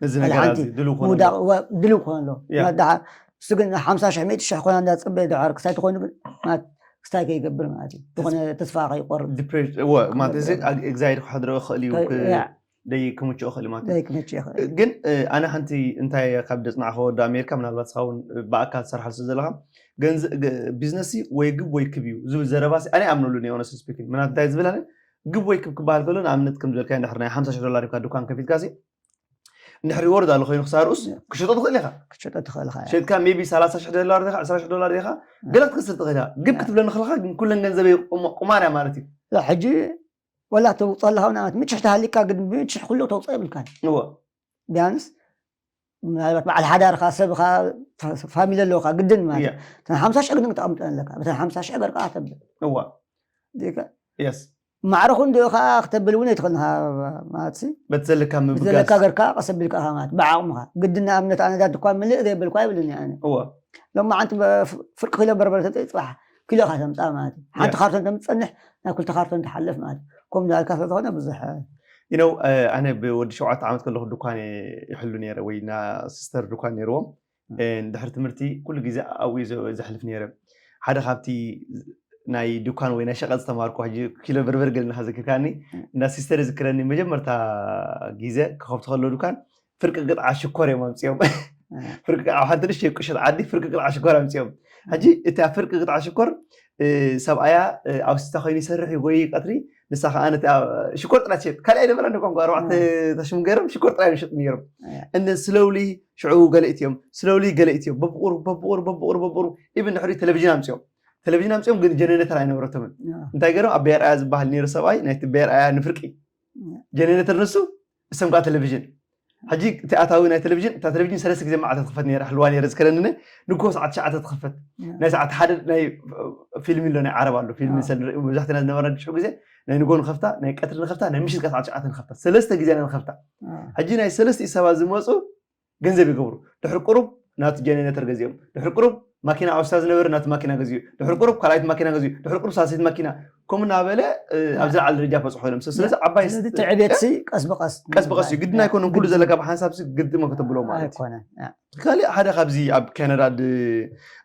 እዚ ነገር ሓንቲ እዚ ድልው ኮነ ምውዳቕ ወ- ድልው ክኾን ኣሎ። ያ። ድሓር እሱ ግን ሓምሳ ሽሕ ሚእቲ ሽሕ ኮይና እንዳፅበ ድሓር ክሳይ ትኾን ግን ማለት ክሳይ ከይገብር ማለት እዩ። ዝኾነ ተስፋ ከይቆርጥ ዲፕሬሽን እወ ማለት እዚ ኤግዛይድ ክሕድሮ ይኽእል እዩ ከ- ክ- ያ። ደይ ክምችኦ ይኽእል እዩ ማለት እዩ ደይ ክመች ይኽእል። ግን እ፣ ኣነ ሓንቲ እንታይ ካብ ደፅናዕኸ ወዲ ኣሜሪካ ምናልባት ስኻ እውን ብኣካል ትሰርሓሉ ስለ ዘለኻ ገንዘ- ገ- ቢዝነስ ሲ ወይ ግብ ወይ ክብ እዩ ዝብል ዘረባ ሲ ኣነ ኣምነሉ ናይ ኦነስት ስፒኪንግ ምናት እንታይ ዝብል ኣነ ግብ ወይ ክብ ክበሃል ከሎ ንኣብነት ከም ዝበልካ እንድሕር ናይ ሓምሳ ሽሕ ዶላር ካ ዱካን ከፊትካ ሲ እንድሕር ሪዎርድ ኣሎ ኮይኑ ክሳርኡስ ክሸጦ ትኽእል ኢኻ ክትሸጦ ትኽእል ኢኻ። ሸጥካ ሜቢ ሰላሳ ሽሕ ዶላር ዲኻ ዕስራ ሽሕ ዶላር ዲኻ ገለ ክትከስር ትኽእል ኢኻ ግን ክትብለኒ ከለኻ ግን ኩለን ገንዘበይ ቁማ- ቁማር እያ ማለት እዩ ላ ሕጂ ወላ ተውፅኦ ኣለካ ንኣብነት ምጭሕ ተሃሊካ ግን ምጭሕ ኩሉ ተውፅኦ የብልካን። እወ ቢያንስ ምናልባት በዓል ሓዳርካ ሰብካ ፋሚሊ ኣለካ ግድን ማለት እያ እዩ። እተን ሓምሳ ሽሕ ግን ክተቐምጠን ኣለካ። በተን ሓምሳ ሽሕ ገርካ ተብል እዋ ዲካ የስ ማዕረ ክንዲኡ ከዓ ክተብል እውን ኣይትኽእል ኢኻ ማለት ሲ በቲ ዘለካ ምብጋስ ዘለካ ገርካ ቀስ ኣቢልካ ኢኻ ማለት ብዓቕምኻ ግድን ንኣብነት ኣነ ዳት እኳ ምልእ ዘይብልኳ ይብልኒ ኣነ እዋ ሎማ ሓንቲ በ- ፍርቂ ኪሎ በርበረ ተጠይ ፅባሕ ኪሎ ኢኻ ተምፃ ማለት እዩ። ሓንቲ ያ። ካርቶን ተምፀንሕ ናብ ክልተ ካርቶን ትሓልፍ ማለት እዩ። ከምኡ ዳልካ ስለዝኾነ ብዙሕ you know ኣነ ብወዲ ሸውዓተ ዓመት ከለኹ ድኳን ይሕሉ ነይረ ወይ ና ሲስተር ድኳን ነይርዎም ድሕሪ ትምህርቲ ኩሉ ግዜ ኣብኡ ዘ- ዘሕልፍ ነይረ ሓደ ካብቲ ናይ ድኳን ወይ ናይ ሸቐጥ ዝተማርኩ ሕጂ ኪሎ በርበር ገልና ከዘክርካኒ እንዳ ሲስተር ዝክረኒ መጀመርታ ግዜ ክኸፍቱ ከሎ ድኳን ፍርቂ ግጥዓ ሽኮር እዮም ኣምፅኦም ፍርቂ ኣብ ሓንቲ ንሽ ቁሸት ዓዲ ፍርቂ ግጥዓ ሽኮር ኣምፅኦም ሕጂ እቲ ኣብ ፍርቂ ግጥዓ ሽኮር እ፣ ሰብኣያ እ፣ ኣብ ስታ ኮይኑ ይሰርሕ እዩ ወይ ቀትሪ ንሳ ከዓ ነቲ ኣብ- ሽኮር ጥራይ ትሸጥ ካልኣይ ነበረ ንቋንቋ ኣርባዕተ ታሽሙ ገይሮም ሽኮር ጥራይ ይሸጡ ነይሮም እያ። እንደ ስለውሊ ሽዑ ገለ እትዮም ስለውሊ ገለ እትዮም በብቁሩ በብቁሩ በብቁሩ በብቁሩ ኢብን ድሕሪ ቴሌቪዥን ኣምፅኦም ቴሌቪዥን ኣምፅኦም ግን ጀነሬተር ኣይነበረቶምን እንታይ ገይሮም ኣብ ቤርኣያ ዝበሃል ነይሩ ሰብኣይ ናይቲ ቤርኣያ ንፍርቂ ጀነሬተር ንሱ እሶም ከዓ ቴሌቪዥን ሕጂ እቲ ኣታዊ ናይ ቴሌቪዥን እታ ቴሌቪዥን ሰለስተ ግዜ መዓልቲ ትኽፈት ነይራ ሕልዋ ነይረ ዝከረንነ ንጎ ሰዓት ትሽዓተ ትኽፈት ናይ ሰዓት ሓደ ናይ ፊልም ኣሎ ናይ ዓረብ ኣሎ ፊልም ኣዎ። ሰል ንርኢ መብዛሕትና ዝነበረ ሽዑ ግዜ ናይ ንጎ ንኸፍታ ናይ ቀትሪ ንኸፍታ ናይ ምሽት ከዓ ሰዓት ትሽዓተ ንኸፍታ ሰለስተ ግዜ ንኸፍታ ኣዎ። ሕጂ ናይ ሰለስተ ሰባት ዝመፁ ገንዘብ ይገብሩ ድሕሪ ቁሩብ ናቲ ጀነሬተር ገዚኦም ድሕሪ ቁሩብ ማኪና ኣውስታ ዝነበረ ናቲ ማኪና ገዚኡ ድሕሪ ቁሩብ ካልኣይት ማኪና ገዚኡ ድሕሪ ቁሩብ ሳልሰይት ማኪና ከምኡ እናበለ እ፣ ኣብ ዝለዓለ ደረጃ በፅሑ ኢሎም ስለዚ ዓባይ ስለዚ ትዕቤት ሲ ቀስ ብቀስ ቀስ ብቀስ እዩ ግድን ኣይኮነን ኩሉ ዘለካ ብሓንሳብ ሲ ግድሞ ከተብሎ ማለት እዩ ኣይኮነን ያ። ካልእ ሓደ ካብዚ ኣብ ካናዳ ድ-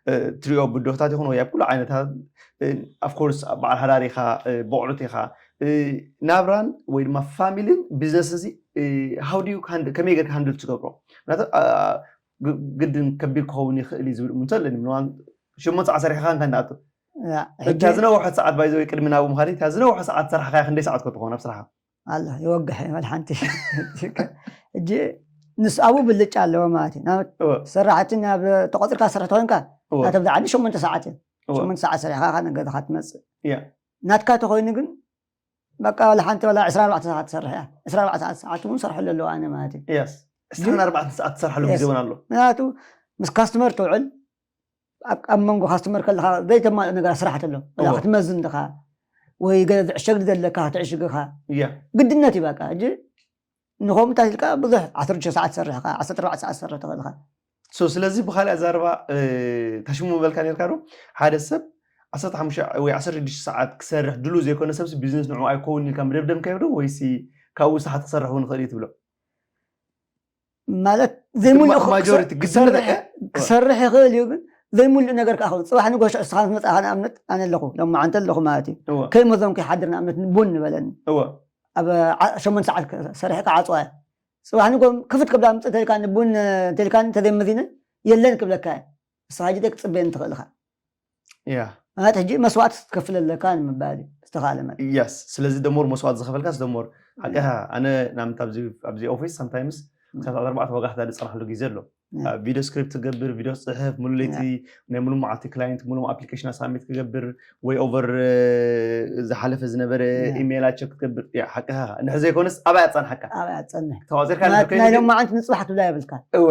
እ፣ ትሪኦ ብዶታት ይኹን ወይ ኣብ ኩሉ ዓይነታት ኣፍኮርስ በዓል ሓዳር ኢኻ እ፣ በቑዑት ኢኻ እ፣ ናብራን ወይ ድማ ፋሚሊን ቢዝነስ እዚ ሃው ዩ ከመይ ገርካ ሃንድል ትገብሮ ምክንያቱ አ፣ ግ- ግድን ከቢድ ክኸውን ይኽእል እዩ ዝብል እምንቶ ኣለኒ ምንዋን ሽሞን ሰዓት ሰሪሕካ እንካ እንዳኣቱ ያ፣ እታ ዝነውሐት ሰዓት ባይዘ ወይ ቅድሚ ናብ ምኻድ እታ ዝነውሐ ሰዓት ሰራሕካ ክንደይ ሰዓት ክትኾን ኣብ ስራሕካ ኣሎ ይወግሕ እዩ መድሓንቲ ሕጂ ንስ ኣብኡ ብልጫ ኣለዎ ማለት እዩ ናብ እወ፣ ሰራሕቲ ናብ ተቆፂርካ ሰራሕቲ ኮይንካ እወ፣ ናተብዚ ዓዲ ሸሞንተ ሰዓት እዩ እወ። ሸሞንተ ሰዓት ሰሪሕካ ካብ ገዛኻ ትመፅእ ያ። ናትካ ተኮይኑ ግን በቃ ወላ ሓንቲ ወላ ዕስራ ኣርባዕተ ሰዓት ትሰርሕ እያ ዕስራ ኣርባዕተ ሰዓት ሰዓት እውን ሰርሐሉ ኣለዎ ኣነ ማለት እዩ የስ ዕስራን ኣርባዕተን ሰዓት ትሰርሐሉ ግዜ እውን ኣሎ ምክንያቱ ምስ ካስተመር ትውዕል ኣብ ኣብ መንጎ ካስተመር ከለካ ዘይተማልእ ነገር ስራሕት ኣሎ እወ። ክትመዝን ድኻ ወይ ገለ ዝዕሸግ ዘለካ ክትዕሽግኻ እያ ግድነት እዩ። በቃ ሕጂ ንኸምኡ እንታትልካ ብዙሕ ዓሰርተ ሽዱሽተ ሰዓት ትሰርሕ ኢኻ፣ ዓሰርተ ኣርባዕተ ሰዓት ትሰርሕ ትኽእል ኢኻ። So ስለዚ ብካልእ ኣዛርባ ታሽሙ በልካ ነርካ ዶ ሓደ ሰብ ዓሰርተ ሓሙሽተ ወይ ዓሰርተ ሽዱሽተ ሰዓት ክሰርሕ ድሉ ዘይኮነ ሰብሲ ቢዝነስ ንዑ ኣይከውን ኢልካ መደብደም ከይዶ ወይሲ ካብኡ ስሓት ክሰርሕ እውን ይኽእል እዩ ትብሎ? ማለት ዘይሙሉእ ማጆሪቲ ግድነት ክሰርሕ ይኽእል እዩ፣ ግን ዘይሙሉእ ነገር ከዓ ኸውን። ፅባሕ ንጎሽ እስኻ ምስ መፅእኻ ንኣብነት ኣነ ኣለኹ፣ ሎማዓንቲ ኣለኹ ማለት እዩ። ከይመዘንኩ ይሓድር። ንኣብነት ቡን ንበለኒ እወ ኣብ ሸሞንተ ሰዓት ሰሪሐ ክዓፅዋ እየ። ፅባሕ ንጎ ክፍት ክብላ ምፅእ ተልካ ንቡን እንተልካ እንተዘይመዚነ የለን ክብለካ እየ። ንስኻ ሕጂ ክትፅበየኒ ትኽእል ኢኻ። ያ ማለት ሕጂ መስዋዕቲ ክትከፍል ኣለካ ንምባል እዩ ዝተኻለ ማለት። የስ ስለዚ ደሞር መስዋዕት ዝኸፈልካስ ደሞር ሓቂኻ። ኣነ ናምት ኣብዚ ኦፊስ ሳምታይምስ ክሳብ ኣርባዕተ ዋጋ ክዳ ዝፀናሕሉ ግዜ ኣሎ። ቪዲዮ ስክሪፕት ትገብር፣ ቪዲዮ ፅሕፍ፣ ሙሉ ለይቲ ናይ ሙሉ መዓልቲ ክላይንት ሙሉ ኣፕሊኬሽን ሳሚት ክገብር ወይ ኦቨር ዝሓለፈ ዝነበረ ኢሜይላ ቸክ ክትገብር። ሓቂኻ እንድሕር ዘይኮነስ ኣባይ ኣፃንሓካ ኣብ ኣፀንሕ ተዋፂርካ ናይ ሎማዓንቲ ንፅባሕ ትብላ የብልካ። እወ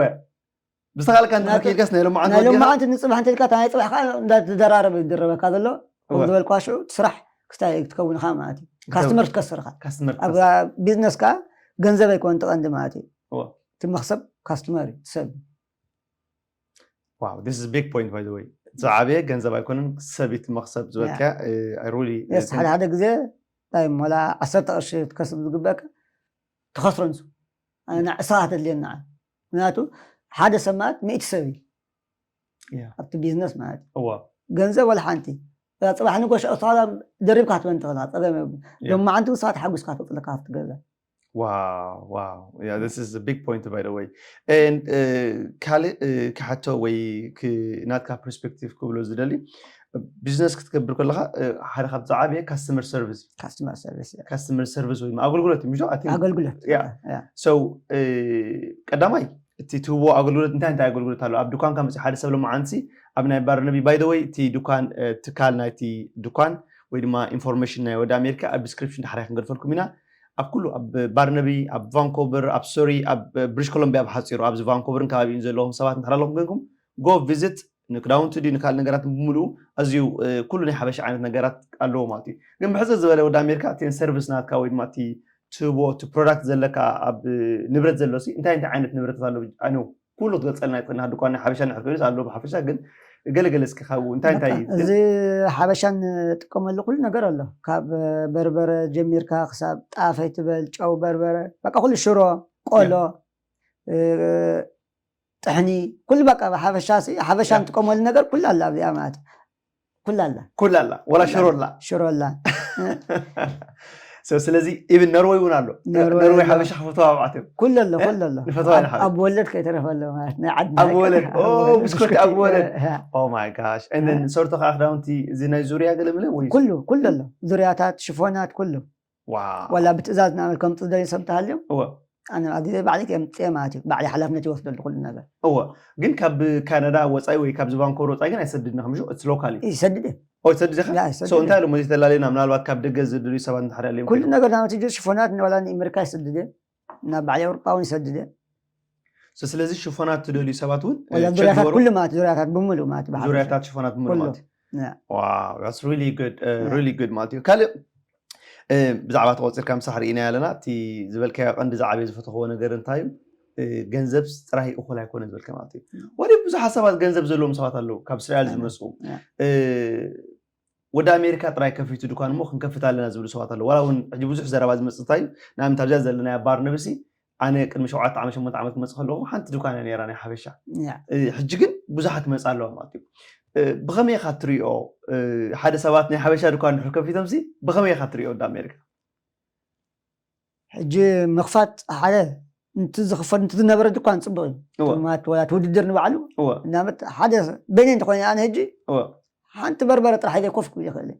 ብዝተኻልካ እንተ ከይድካስ ናይ ሎማዓንቲ ናይ ወዲኻ ሎማዓንቲ ንፅባሕ እንተልካ እታ ናይ ፅባሕ ከዓ እንዳተደራረበ ዝድረበካ ዘሎ ከምኡ ዝበልኳ ሽዑ እቲ ስራሕ ክስታይ ክትከውን ኢኻ ማለት እዩ። ካስተመር ትከስር ኢኻ። ካስተመር ኣብ ቢዝነስ ከዓ ገንዘብ ኣይኮነን እቲ ቀንዲ ማለት እዩ። እወ። እቲ መኽሰብ ካስተመር እዩ፣ ሰብ እዩ። Wow, this is a big point by the way. ዝዓበየ ገንዘብ ኣይኮነን ሰብ እዩ እቲ መኽሰብ ዝበልካ። I really የስ ሓደ ሓደ ግዜ እንታይ እሞ ወላ ዓሰርተ ቅርሺ ትከስብ ዝግበእካ ትኸስሮ ንሱ። ኣነ ዕስራ ተድልየና። ምክንያቱ ሓደ ሰብ ማለት ሚእቲ ሰብ እዩ Yeah. ኣብቲ ቢዝነስ ማለት እዩ። እዋ ገንዘብ ወላ ሓንቲ እዛ ፅባሕ ንጎሽ እስኻ ደሪብካ ክትበን ትኽእል ኢኻ፣ ፀገም የብሉን። Yeah. ሎማዓንቲ ንስኻ ተሓጒስካ ትወፅለካ ኣብቲ ገዛ። Wow, wow. Yeah, this is a big point by the way. And uh, ካልእ uh, ክሓቶ ወይ ክ- ናትካ ፐርስፔክቲቭ ክብሎ ዝደሊ ቢዝነስ ክትገብር ከለካ uh, ሓደ ካብ ዝዓበየ ካስተመር ሰርቪስ እዩ። ካስተመር ሰርቪስ እያ። ካስተመር ሰርቪስ ወይ ድማ ኣገልግሎት እዩ ምሽ ኣይ ቲንክ ኣገልግሎት Yeah. እያ። So uh, ቀዳማይ እቲ ትህቦ ኣገልግሎት እንታይ እንታይ ኣገልግሎት ኣሎ? ኣብ ድኳንካ መፅእ ሓደ ሰብ ሎማዓንቲ ኣብ ናይ ባርነቢ by the way እቲ ድኳን uh, ትካል ናይቲ ድኳን ወይ ድማ ኢንፎርሜሽን ናይ ወዲ ኣሜሪካ ኣብ ዲስክሪፕሽን ዳሕራይ ክንገድፈልኩም ኢና። ኣብ ኩሉ ኣብ ባርነቢ ኣብ ቫንኮቨር ኣብ ሶሪ ኣብ ብሪሽ ኮሎምቢያ ብሓፂሩ ኣብዚ ቫንኮቨርን ከባቢኡን ዘለኹም ሰባት እንድሕር ኣለኹም ኮይንኩም ጎ ቪዝት ንክዳውንቲ ድዩ ንካል ነገራት ብምሉኡ ኣዝዩ uh, ኩሉ ናይ ሓበሻ ዓይነት ነገራት ኣለዎ ማለት እዩ። ግን ብሕፅር ዝበለ ወዲ ኣሜሪካ እቲን ሰርቪስ ናትካ ወይ ድማ እቲ ትህቦ እቲ ፕሮዳክት ዘለካ ኣብ ንብረት ዘሎ ሲ እንታይ እንታይ ዓይነት ንብረታት ኣሎ? ኣነ ኩሉ ክትገልፀልና ይትኽእል ድኳን ናይ ሓበሻ ንሕር ኮይኑስ ኣሎ ብሓፈሻ ግን ገለገለ እስኪ ካብኡ እንታይ እንታይ በቃ፣ እዚ ሓበሻ ንጥቀመሉ ኩሉ ነገር ኣሎ። ካብ በርበረ ጀሚርካ ክሳብ ጣፈይ ትበል ጨው በርበረ በቃ ኩሉ ሽሮ ቆሎ እ፣ ጥሕኒ ኩሉ በቃ ሓበሻ ሲ ሓበሻ ያ። ንጥቀመሉ ነገር ኩሉ ኣላ ኣብዚኣ ማለት እዩ። ኩሉ ኣላ ኩላ ኣላ ወላ ሽሮ ኣላ። ሽሮ ኣላ So ስለዚ ኢብን ነርወይ እውን ኣሎ። ነርወይ ነርወይ ኣሎ። ሓበሻ ክፈትዋ ኣብዓት እዮም። ኩሉ ኣሎ ኩሉ ኣሎ ንፈትዋ ኢና ሓበሻ። ኣብ ወለድ ከይተረፈ ኣሎ ማለት ናይ ዓድና ኣብ ወለድ ኣይቀርሕ፣ ኦ ኣብ ወለድ። ብስኮቲ ኣብ ወለድ ያ። Oh my gosh. And then ሰርቶ ከዓ ክዳውንቲ እዚ ናይ ዙርያ ገለ ምለ ወይ ኩሉ ኩሉ ኣሎ ዙርያታት ሽፎናት ኩሉ ዋው ወላ ብትእዛዝ ናበል ከምፅ ዝደልዩ ሰብ ተሃልዮም እወ ኣነ ኣዚዘ ባዕለይ የምፅየ ማለት እዩ። ባዕለይ ሓላፍነት ይወስደሉ ኩሉ ነገር እወ ግን ካብ ካናዳ ወፃኢ ወይ ካብዚ ቫንኮቨር ወፃኢ ግን ኣይሰድድን ከም it's locally ይሰድድ እየ። ኦ ይሰድድ ኢኻ ያ፣ so ይሰድድ እንታይ ኣሎ ሞዚ ተላለና ምናልባት ካብ ደገ ዝድልዩ ሰባት እንድሕር ኣለዮም ኩሉ ነገር ናብ ትጅር ሽፎናት ንወላ ንእመሪካ ይሰድድ እየ፣ ናብ ባዕሊ ኣውሮጳ እውን ይሰድድ እየ። So ስለዚ ሽፎናት ትደልዩ ሰባት እውን ወላ እ፣ ዙርያታት ቸግበሩ- ኩሉ ማለት ዙርያታት ብምሉ ማለት ብሓፈሻ። ዙርያታት ሽፎናት ብምሉ ኩሉ። ማለት እዩ። ያ። Wow, that's really good, uh, Yeah. really good ማለት እዩ። ካልእ እ፣ ብዛዕባ ተቆፂርካ ምሳሕ ርኢና ኣለና። እቲ ዝበልካዮ ቀንዲ ዝዓበየ ዝፈተኽዎ ነገር እንታይ እዩ? እ፣ ገንዘብ ጥራይ እኹል ኣይኮነ ዝበልካ ማለት እዩ። Mm. ወደ ብዙሓት ሰባት ገንዘብ ዘለዎም ሰባት ኣለዉ ካብ እስራኤል Yeah. ዝመፅኡ Yeah. እ፣ ወደ ኣሜሪካ ጥራይ ከፊቱ ድኳን እሞ ክንከፍት ኣለና ዝብሉ ሰባት ኣለዉ። ዋላ እውን ሕጂ ብዙሕ ዘረባ ዝመፅእ እንታይ እዩ? ንኣብነት ኣብዚኣ ዘለና ባር ነብሲ ኣነ ቅድሚ ሸውዓተ ዓመት ሸሞንተ ዓመት ክመፅእ ከለኹ ሓንቲ ድኳን እያ ነይራ ናይ ሓበሻ። ያ። እ፣ ሕጂ ግን ብዙሓት ክመፃ ኣለዋ ማለት እዩ። እ፣ ብኸመይ ኢኻ ትሪኦ? እ፣ ሓደ ሰባት ናይ ሓበሻ ድኳን ድሕር ከፊቶምሲ ብኸመይ ኢኻ ትሪኦ ወዲ ኣሜሪካ? ሕጂ ምኽፋት ሓደ እንት ዝኽፈት እንት ዝነበረ ድኳን ፅቡቅ እዩ። እወ። ማለት ወላ እቲ ውድድር ንባዕሉ እወ እናመት ሓደ በይነይ እንተኮይነ ኣነ ሕጂ እወ ሓንቲ በርበረ ጥራሕ ኢለ ኮፍ ክብል ይኽእል እየ።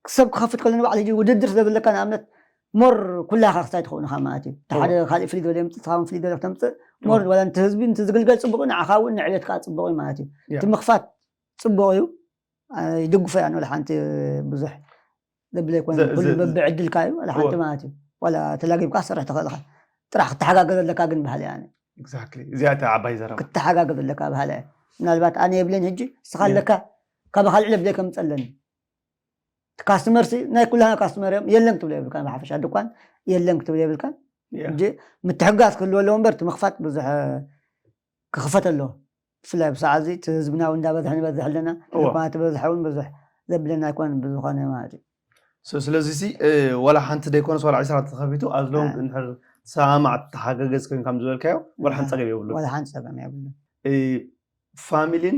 ክሰብ ክኸፍት ከሎ ንባዕሉ ሕጂ ውድድር ስለዘለካ ንኣብነት ሞር ኩላኻ ክስታይ ትኸውን ኢኻ ማለት እዩ። እቲ ሓደ ካልእ ፍልይ ዝበለ የምፅእ፣ ንስኻ እውን ፍልይ ዝበለ ክተምፅእ ሞር እወ። ወላ ነቲ ህዝቢ ነቲ ዝግልገል ፅቡቅ እዩ፣ ንዓኻ እውን ንዕቤትካ ፅቡቅ እዩ ማለት እዩ። ያ። እቲ ምኽፋት ፅቡቅ እዩ። ኣነ ይድግፎ እያ ንወላ ሓንቲ ብዙሕ ዘብል ኣይኮነ ዘ- ኩሉ ዘ- በብዕድልካ እዩ ወላ ሓንቲ እወ። ማለት እዩ። ዋላ ተላጊብካ ትሰርሕ ትኽእል ኢኻ። ጥራሕ ክትተሓጋገዘለካ ግን ባህሊ ኣነ Exactly እዚኣ እታ ዓባይ ዘረባ። ክትተሓጋገዘለካ ባህሊ እያ። ምናልባት ኣነ የብለይን ሕጂ ንስኻ ያ። ኣለካ ካብ ካልእ ዕለፍ ዘይከምፀለኒ ካስተመር ሲ ናይ ኩላና ካስተመር እዮም። የለን ክትብሎ የብልካን። ብሓፈሻ ድኳን የለን ክትብሎ የብልካን። ሕጂ ምትሕጋዝ ክህልዎ ኣለዎ እምበር እቲ ምኽፋት ብዙሕ ክኽፈት ኣለዎ። ብፍላይ ብሰዓት እዚ እቲ ህዝብና እውን እንዳበዝሐ ንበዝሕ ኣለና። ድኳናት በዝሐ እውን ብዙሕ ዘብለና ኣይኮነን ብዝኾነ ማለት እዩ። ስለዚ ሲ ዋላ ሓንቲ ደይኮነስ ዋላ ዕስራ ተኸፊቱ ኣዝሎም እንድሕር ሰማማዕ ተሓጋገዝ ኮይኑ ከም ዝበልካዮ ዋላ ሓንቲ ፀገም የብሉ። ዋላ ሓንቲ ፀገም የብሉ። ፋሚሊን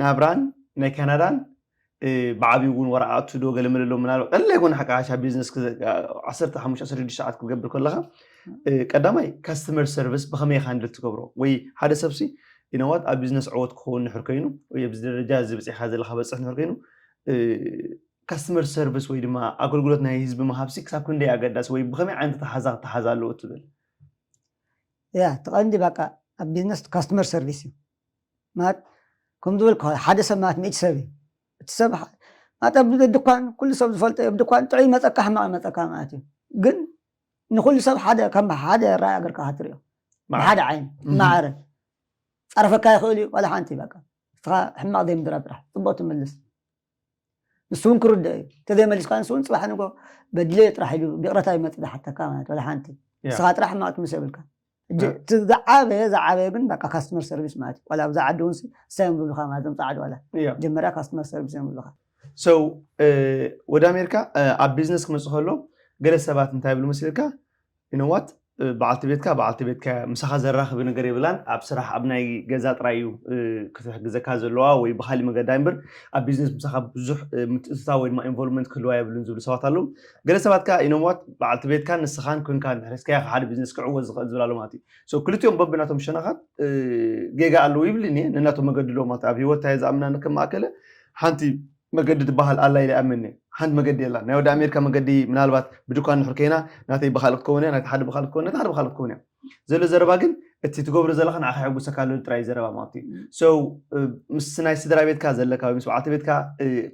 ናብራን ናይ ካናዳን ብዓብዩ እውን ወረዓቱ ዶ ገለ መለሎ ምናልባት ቀለል ኣይኮነ ሓቃሻ ቢዝነስ ዓሰርተ ሓሙሽተ ዓሰርተ ሽዱሽተ ሰዓት ክትገብር ከለካ ቀዳማይ ካስተመር ሰርቪስ ብከመይ ኢካ ንድል ትገብሮ ወይ ሓደ ሰብሲ ኢነዋት ኣብ ቢዝነስ ዕወት ክኸውን ንሕር ኮይኑ ወይ ኣብዚ ደረጃ እዚ ብፅሕካ ዘለካ በፅሕ ንሕር ኮይኑ ካስተመር ሰርቪስ ወይ ድማ ኣገልግሎት ናይ ህዝቢ ምሃብሲ ክሳብ ክንደይ ኣገዳሲ ወይ ብከመይ ዓይነት ተሓዛ ክተሓዛ ኣለዎ ትብል? ያ ተቐንዲ በቃ ኣብ ቢዝነስ ካስተመር ሰርቪስ እዩ ማለት ከም ዝበልኩ ሓደ ሰብ ማለት ሚእቲ ሰብ እዩ። እቲ ሰብ ማለት ኣብ ድኳን ኩሉ ሰብ ዝፈልጦ ኣብ ድኳን ጥዑይ መፀካ ሕማቕ መፀካ ማለት እዩ። ግን ንኩሉ ሰብ ሓደ ከም ሓደ ራእይ ኣገርካ ክትሪኦ ብሓደ ዓይን ማዕረ ፀርፈካ ይኽእል እዩ ዋላ ሓንቲ በቃ እስኻ ሕማቕ ዘይምድራ ጥራሕ ፅቡቅ ትምልስ ንሱ እውን ክርድኦ እዩ። እንተዘይመሊስካ ንሱ እውን ፅባሕ ንጎ በድለዮ ጥራሕ ኢሉ ብይቕረታ ይመፅእ ዝሓተካ ማለት ዋላ ሓንቲ ንስኻ ጥራሕ ሕማቕ ትምልስ የብልካ። ዝዓበየ ዝዓበየ ግን በቃ ካስተመር ሰርቪስ ማለት እዩ። ዋላ ኣብዚ ዓዲ እውን እንታይ እዮም ዝብሉካ ማለት እዞም ፃዕዱ ዋላ መጀመርያ ካስተመር ሰርቪስ እዮም ዝብሉካ። ወደ ኣሜሪካ ኣብ ቢዝነስ ክመፅእ ከሎ ገለ ሰባት እንታይ ይብሉ መሲልካ ኢነዋት በዓልቲ ቤትካ በዓልቲ ቤትካ ምሳኻ ዘራኽብ ነገር የብላን። ኣብ ስራሕ ኣብ ናይ ገዛ ጥራይ እዩ ክትሕግዘካ ዘለዋ ወይ ብካሊእ መገዳ እምበር ኣብ ቢዝነስ ምሳኻ ብዙሕ ምትእትታ ወይ ድማ ኢንቮልቭመንት ክህልዋ የብሉን ዝብሉ ሰባት ኣለዉ። ገለ ሰባት ከ ኢነዋት በዓልቲ ቤትካ ንስኻን ኮንካ ንሕሪስካያ ሓደ ቢዝነስ ክዕወት ዝኽእል ዝብል ኣሎ ማለት እዩ። ክልቲኦም በብናቶም ሸነኻት ጌጋ ኣለዉ ይብልን እየ። ነናቶም መገዲ ኣለዎ ማለት ኣብ ህይወት እንታይ ዝኣምና ንክማእከለ ሓንቲ መገዲ ትበሃል ኣላ ኢለ ኣምን። ሓንቲ መገዲ የላ ናይ ወደ ኣሜሪካ መገዲ ምናልባት ብድኳን ንሕር ከይና ናተይ ብካልእ ክትከውን እያ ናይቲ ሓደ ብካልእ ክትከውን ናይቲ ሓደ ብካልእ ክትከውን እያ ዘሎ ዘረባ ግን እቲ ትገብሮ ዘለካ ንዓኻ የሐጉሰካ ኣሎ ጥራይ ዘረባ ማለት እዩ። ምስ ናይ ስድራ ቤትካ ዘለካ ወይ ምስ በዓልቲ ቤትካ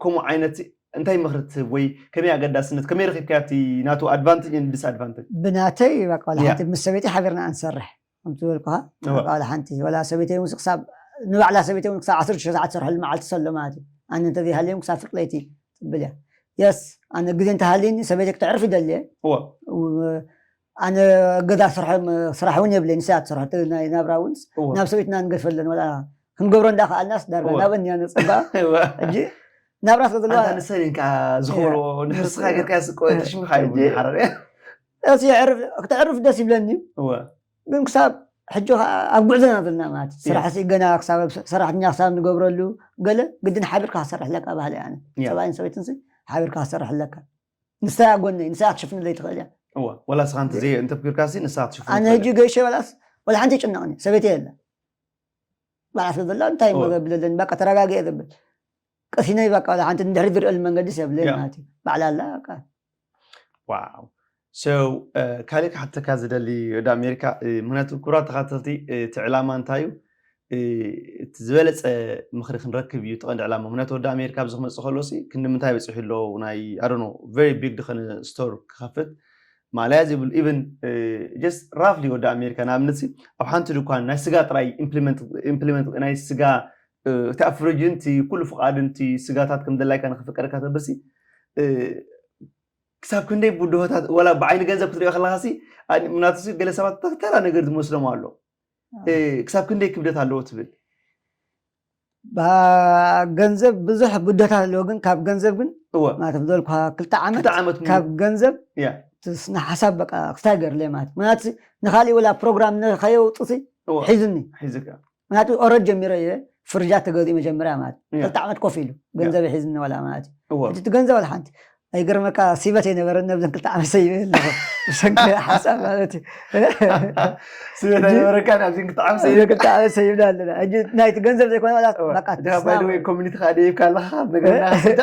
ከምኡ ዓይነት እንታይ ምኽሪ ትህብ ወይ ከመይ ኣገዳስነት ከመይ ረኪብካያ እቲ ናቱ ኣድቫንቴጅ ዲስኣድቫንቴጅ? ብናተይ በቃ ሓንቲ ምስ ሰበይቲ ሓቢርና እንሰርሕ ከምቲ ዝበልኩኻ ዋላ ሓንቲ ዋላ ሰበይተይ እውን ክሳብ ንባዕላ ሰበይተይ እውን ክሳብ ዓሰርተ ሽዱሽተ ሰዓት ትሰርሐሉ መዓልቲ ሰሎ ማለት እዩ። ኣነ እንተዘይሃልዮም ክሳብ ፍርቂ ለይቲ ትብል እያ። የስ ኣነ ግዜ እንተሃልዩኒ ሰበይተይ ክተዕርፍ ይደሊ እየ። ኣነ ገዛ ስራሕ እውን የብለይ ንሳ ትሰርሖ ናይ ናብራ እውን ናብ ሰበይትና ንገድፈለን ዋላ ክንገብሮ እንዳኸኣልናስ ዳርጋ ናበን እያ ነፀባ። ሕጂ ናብራ ስለ ዘለዋ ንሰን ኢንካ ዝኽብሮ ንሕርስኻ ጌርካ ስቆ ሽምካ ይብሉ ሓረር ክተዕርፍ ደስ ይብለኒ። ግን ክሳብ ሕጂ ኣብ ጉዕዞና ዘለና ማለት ስራሕ ገና ክሳብ ሰራሕተኛ ክሳብ ንገብረሉ ገለ ግድን ሓቢርካ ክሰርሕ ኣለካ ባህሊ ኣነ ሰብኣይን ሰበይትን ሓቢርካ ክሰርሕ ኣለካ። ንሳ እያ ጎነይ ንሳ ክትሽፍንለይ ትኽእል እያ። ወላ ስኻ እንተዘይ እንተብኪርካ ንሳ ክትሽፍን ኣነ ሕጂ ገይሸ በላስ ወላ ሓንቲ ይጭነቕኒ ሰበይቲ የለ በዓል ስለ ዘላ እንታይ እሞ ዘብለለኒ በቃ ተረጋጊአ ዘብል ቀሲነይ በቃ ወላ ሓንቲ ንድሕሪ ዝርእየሉ መንገዲ የብለይ ማለት እዩ። ባዕላ ኣላ በቃ ዋው ሰው ካሊእ ክሓተካ ዝደሊ ወደ ኣሜሪካ ምክንያቱ ክቡራት ተኻተልቲ እቲ ዕላማ እንታይ እዩ እቲ ዝበለፀ ምክሪ ክንረክብ እዩ ተቐንዲ ዕላማ ምክንያቱ ወደ ኣሜሪካ ኣብዚ ክመፅእ ከሎ ሲ ክንዲ ምንታይ በፂሑ ኣሎ ናይ ኣዶኖ very big ድኸነ ስቶር ክኸፍት ማለያ ዘይብሉ even just roughly ወደ ኣሜሪካ ንኣብነት ሲ ኣብ ሓንቲ ድኳን ናይ ስጋ ጥራይ implement ናይ ስጋ እቲ ኣብ ፍሪጅ ንቲ ኩሉ ፍቓድ ንቲ ስጋታት ከም ደላይካ ንክፍቀደካ ተበሲ ክሳብ ክንደይ ብድሆታት ወላ ብዓይኒ ገንዘብ ክትሪኦ ከለካ ሲ ምናቱ ገለ ሰባት ተራ ነገር ዝመስሎም ኣሎ ክሳብ ክንደይ ክብደት ኣለዎ ትብል ገንዘብ ብዙሕ ብድሆታት ኣለዎ ግን ካብ ገንዘብ ግን ማለት ዘለኩ ክልተ ዓመት ካብ ገንዘብ ንሓሳብ በቃ ክስታይ ገርለ ማለት ምክንያቱ ንካሊእ ወላ ፕሮግራም ንከየውፅእ ሒዙኒ ምክንያቱ ኦረድ ጀሚረ እየ ፍርጃት ተገዚኡ መጀመርያ ማለት ክልተ ዓመት ኮፍ ኢሉ ገንዘብ ሒዝኒ ወላ ማለት እዩ እቲ ገንዘብ ወላ ሓንቲ ኣይገርመካ ሲበት ኣይነበረን ነብዘን ክልተ ዓመት ሰይበ ኣለኹ ብሰንኪ ሓሳብ ማለት እዩ ስበት ኣይነበረካ ናብዚን ክልተ ዓመት ሰይበ ክልተ ዓመት ሰይብና ኣለና ሕጂ ናይቲ ገንዘብ ዘይኮነ ወላ በቃ ኮሚኒቲ ከዓ ደይብካ ኣለካ ነገርና ስዳ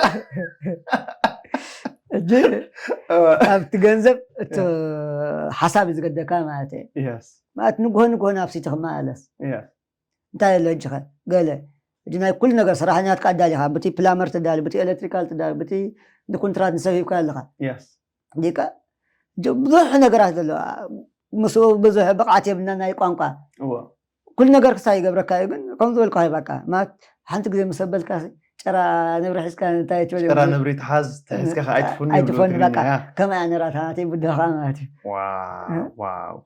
ሕጂ ኣብቲ ገንዘብ እቲ ሓሳብ እዩ ዝገደካ ማለት እዩ ማለት ንግሆ ንግሆ ናብ ሲቲ ክመላለስ እንታይ ኣሎ ሕጂ ኸ ገለ ሕጂ ናይ ኩሉ ነገር ሰራሕተኛትካ ኣዳሊኻ ብቲ ፕላመር ትዳሊ ብቲ ኤሌክትሪካል ትዳሊ ብቲ ንኩንትራት ንሰብ ሂብካ ኣለኻ ዲቃ ብዙሕ ነገራት ዘሎ ምስ ብዙሕ ብቕዓት የብልና ናይ ቋንቋ ኩሉ ነገር ክሳብ ይገብረካ እዩ ግን ከም ዝበልካ ይባካ ማለት ሓንቲ ግዜ ምስ ኣበልካ ጨራ ነብሪ ሒዝካ እንታይ ትብል ጨራ ነብሪ ትሓዝ ተሒዝካ ከ ኣይትፈኑ ኣይትፈኑ በቃ ከምኣ ነራታ ናተይ ብድኻ ማለት እዩ። ዋው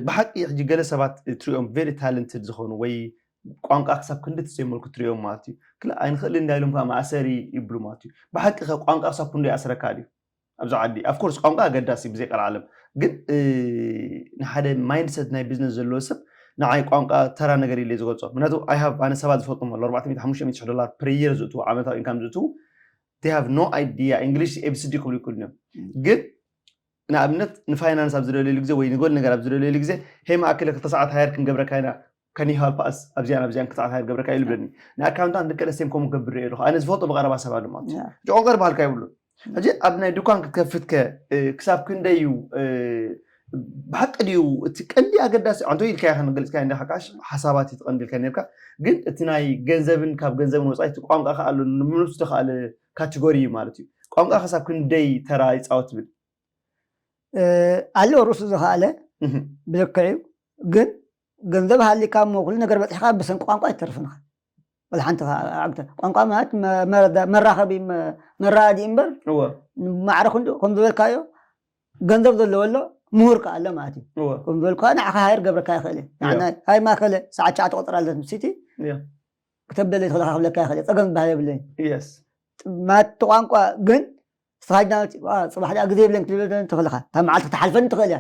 ብሓቂ ሕጂ ገለ ሰባት ትሪኦም very talented ዝኾኑ ወይ ቋንቋ ክሳብ ክንዲ ዘይመልኩ ትሪኦም ማለት እዩ። ክላ ኣይንኽእል እንዳ ኢሎም ከዓ መእሰሪ ይብሉ ማለት እዩ። ብሓቂ ከ ቋንቋ ክሳብ ክንዲ ይኣስረካ ድዩ? ኣብዚ ዓዲ of course ቋንቋ ኣገዳሲ ብዘይ ቀልዓለም ግን ንሓደ mindset ናይ ቢዝነስ ዘለዎ ሰብ ንዓይ ቋንቋ ተራ ነገር ኢለ ዝገልፆ ምክንያቱ I have ኣነ ሰባት ዝፈልጦም ኣሎ ኣርባዕተ ሚእቲ ሓሙሽተ ሚእቲ ዶላር per year ዝእትዉ ዓመታዊ income ዝእትዉ they have no idea English A B C D ክብሉ ይክእሉ እዮም ግን ንኣብነት ንፋይናንስ ኣብ ዝደልየሉ ግዜ ወይ ንጎል ነገር ኣብ ዝደልየሉ ግዜ ሄ ማእከለ ክልተ ሰዓት ሃየር ክንገብረካ ኢና can you help us ኣብዚኣን ኣብዚኣን ክልተ ሰዓት ሃየር ገብረካ እዩ ዝብለኒ ንኣካውንታንት ደቂ ኣንስትዮ ከምኡ ክገብር ርእየ ኣለኹ ኣነ ዝፈልጦ ብቐረባ ሰብ ኣሎ ማለት እዩ ቋንቋ ዝበሃልካ የብሉን ሕጂ ኣብ ናይ ድኳን ክትከፍት ከ ክሳብ ክንደይ እዩ ብሓቂ ድዩ እቲ ቀንዲ ኣገዳሲ ኣንተ ኢልካ ኢኻ ንገልፅካ እንዳ ሓቃሽ ሓሳባት እዩ ትቐንዲ ኢልካ ነርካ ግን እቲ ናይ ገንዘብን ካብ ገንዘብን ወፃኢ እቲ ቋንቋ ከ ኣሎ ንምሉስ ዝተኻኣለ ካቴጎሪ እዩ ማለት እዩ ቋንቋ ክሳብ ክንደይ ተራ ይፃወት ትብል ኣሎ ርእሱ ዝኸኣለ ብልክዕ እዩ ግን ገንዘብ ሃሊካ እሞ ኩሉ ነገር በፂሕካ ብሰንኪ ቋንቋ ኣይተርፍንካ ወላ ሓንቲ ዓግተ ቋንቋ ማለት መራኸቢ መራዲ እምበር ማዕረ ክንዱ ከም ዝበልካዮ ገንዘብ ዘለዎ ኣሎ ምሁር ከ ኣሎ ማለት እዩ ከም ዝበልካ ንዓኻ ሃየር ገብረካ ይኽእል ሃይ ማእከለ ሰዓት ሸዓተ ቆፅር ኣለት ሲቲ ክተብለለይ ትኽእልካ ክብለካ ይኽእል ፀገም ዝበሃል የብለይ ማቲ ቋንቋ ግን ስኻ ዳ ፅባሕ ዳ ግዜ የብለን ክትብል ትኽእልካ ካብ መዓልቲ ክትሓልፈኒ ትኽእል እያ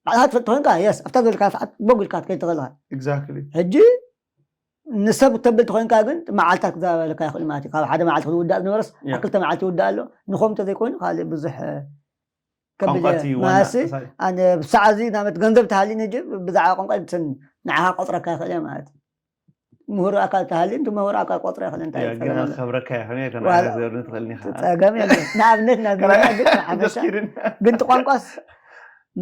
ባዕልካ ትፈልጥ ኮይንካ የስ ኣብታ ዝበልካ ሰዓት ቦግ ኢልካ ክትከይድ ትኽእልካ exactly ሕጂ ንሰብ ተብል ተኮይንካ ግን መዓልታት ክዛበለካ ይኽእል ማለት እዩ ካብ ሓደ መዓልቲ ክውዳእ ዝነበረስ ኣብ ክልተ መዓልቲ ይውዳእ ኣሎ ንኸም ተዘይኮይኑ ካልእ ብዙሕ ከብድ ማሲ ኣነ ብሰዓት እዚ ናመት ገንዘብ ተሃሊኒ ሕጂ ብዛዕባ ቋንቋ ይብሰኒ ንዓኻ ቆፅረካ ይኽእል እየ ማለት እዩ ምሁር ኣካል ተሃሊ እቲ ምሁር ኣካል ቆፅረ ይኽእል እንታይ ግን ጸገም ኣሎ? ከብረካ ይኽእል እየ ዋላ- ከናገር ንኽእል ኒኻ ጸገም የለን ንኣብነት ናብ ዜና ግን ንሓፈሻ ግን እቲ ቋንቋስ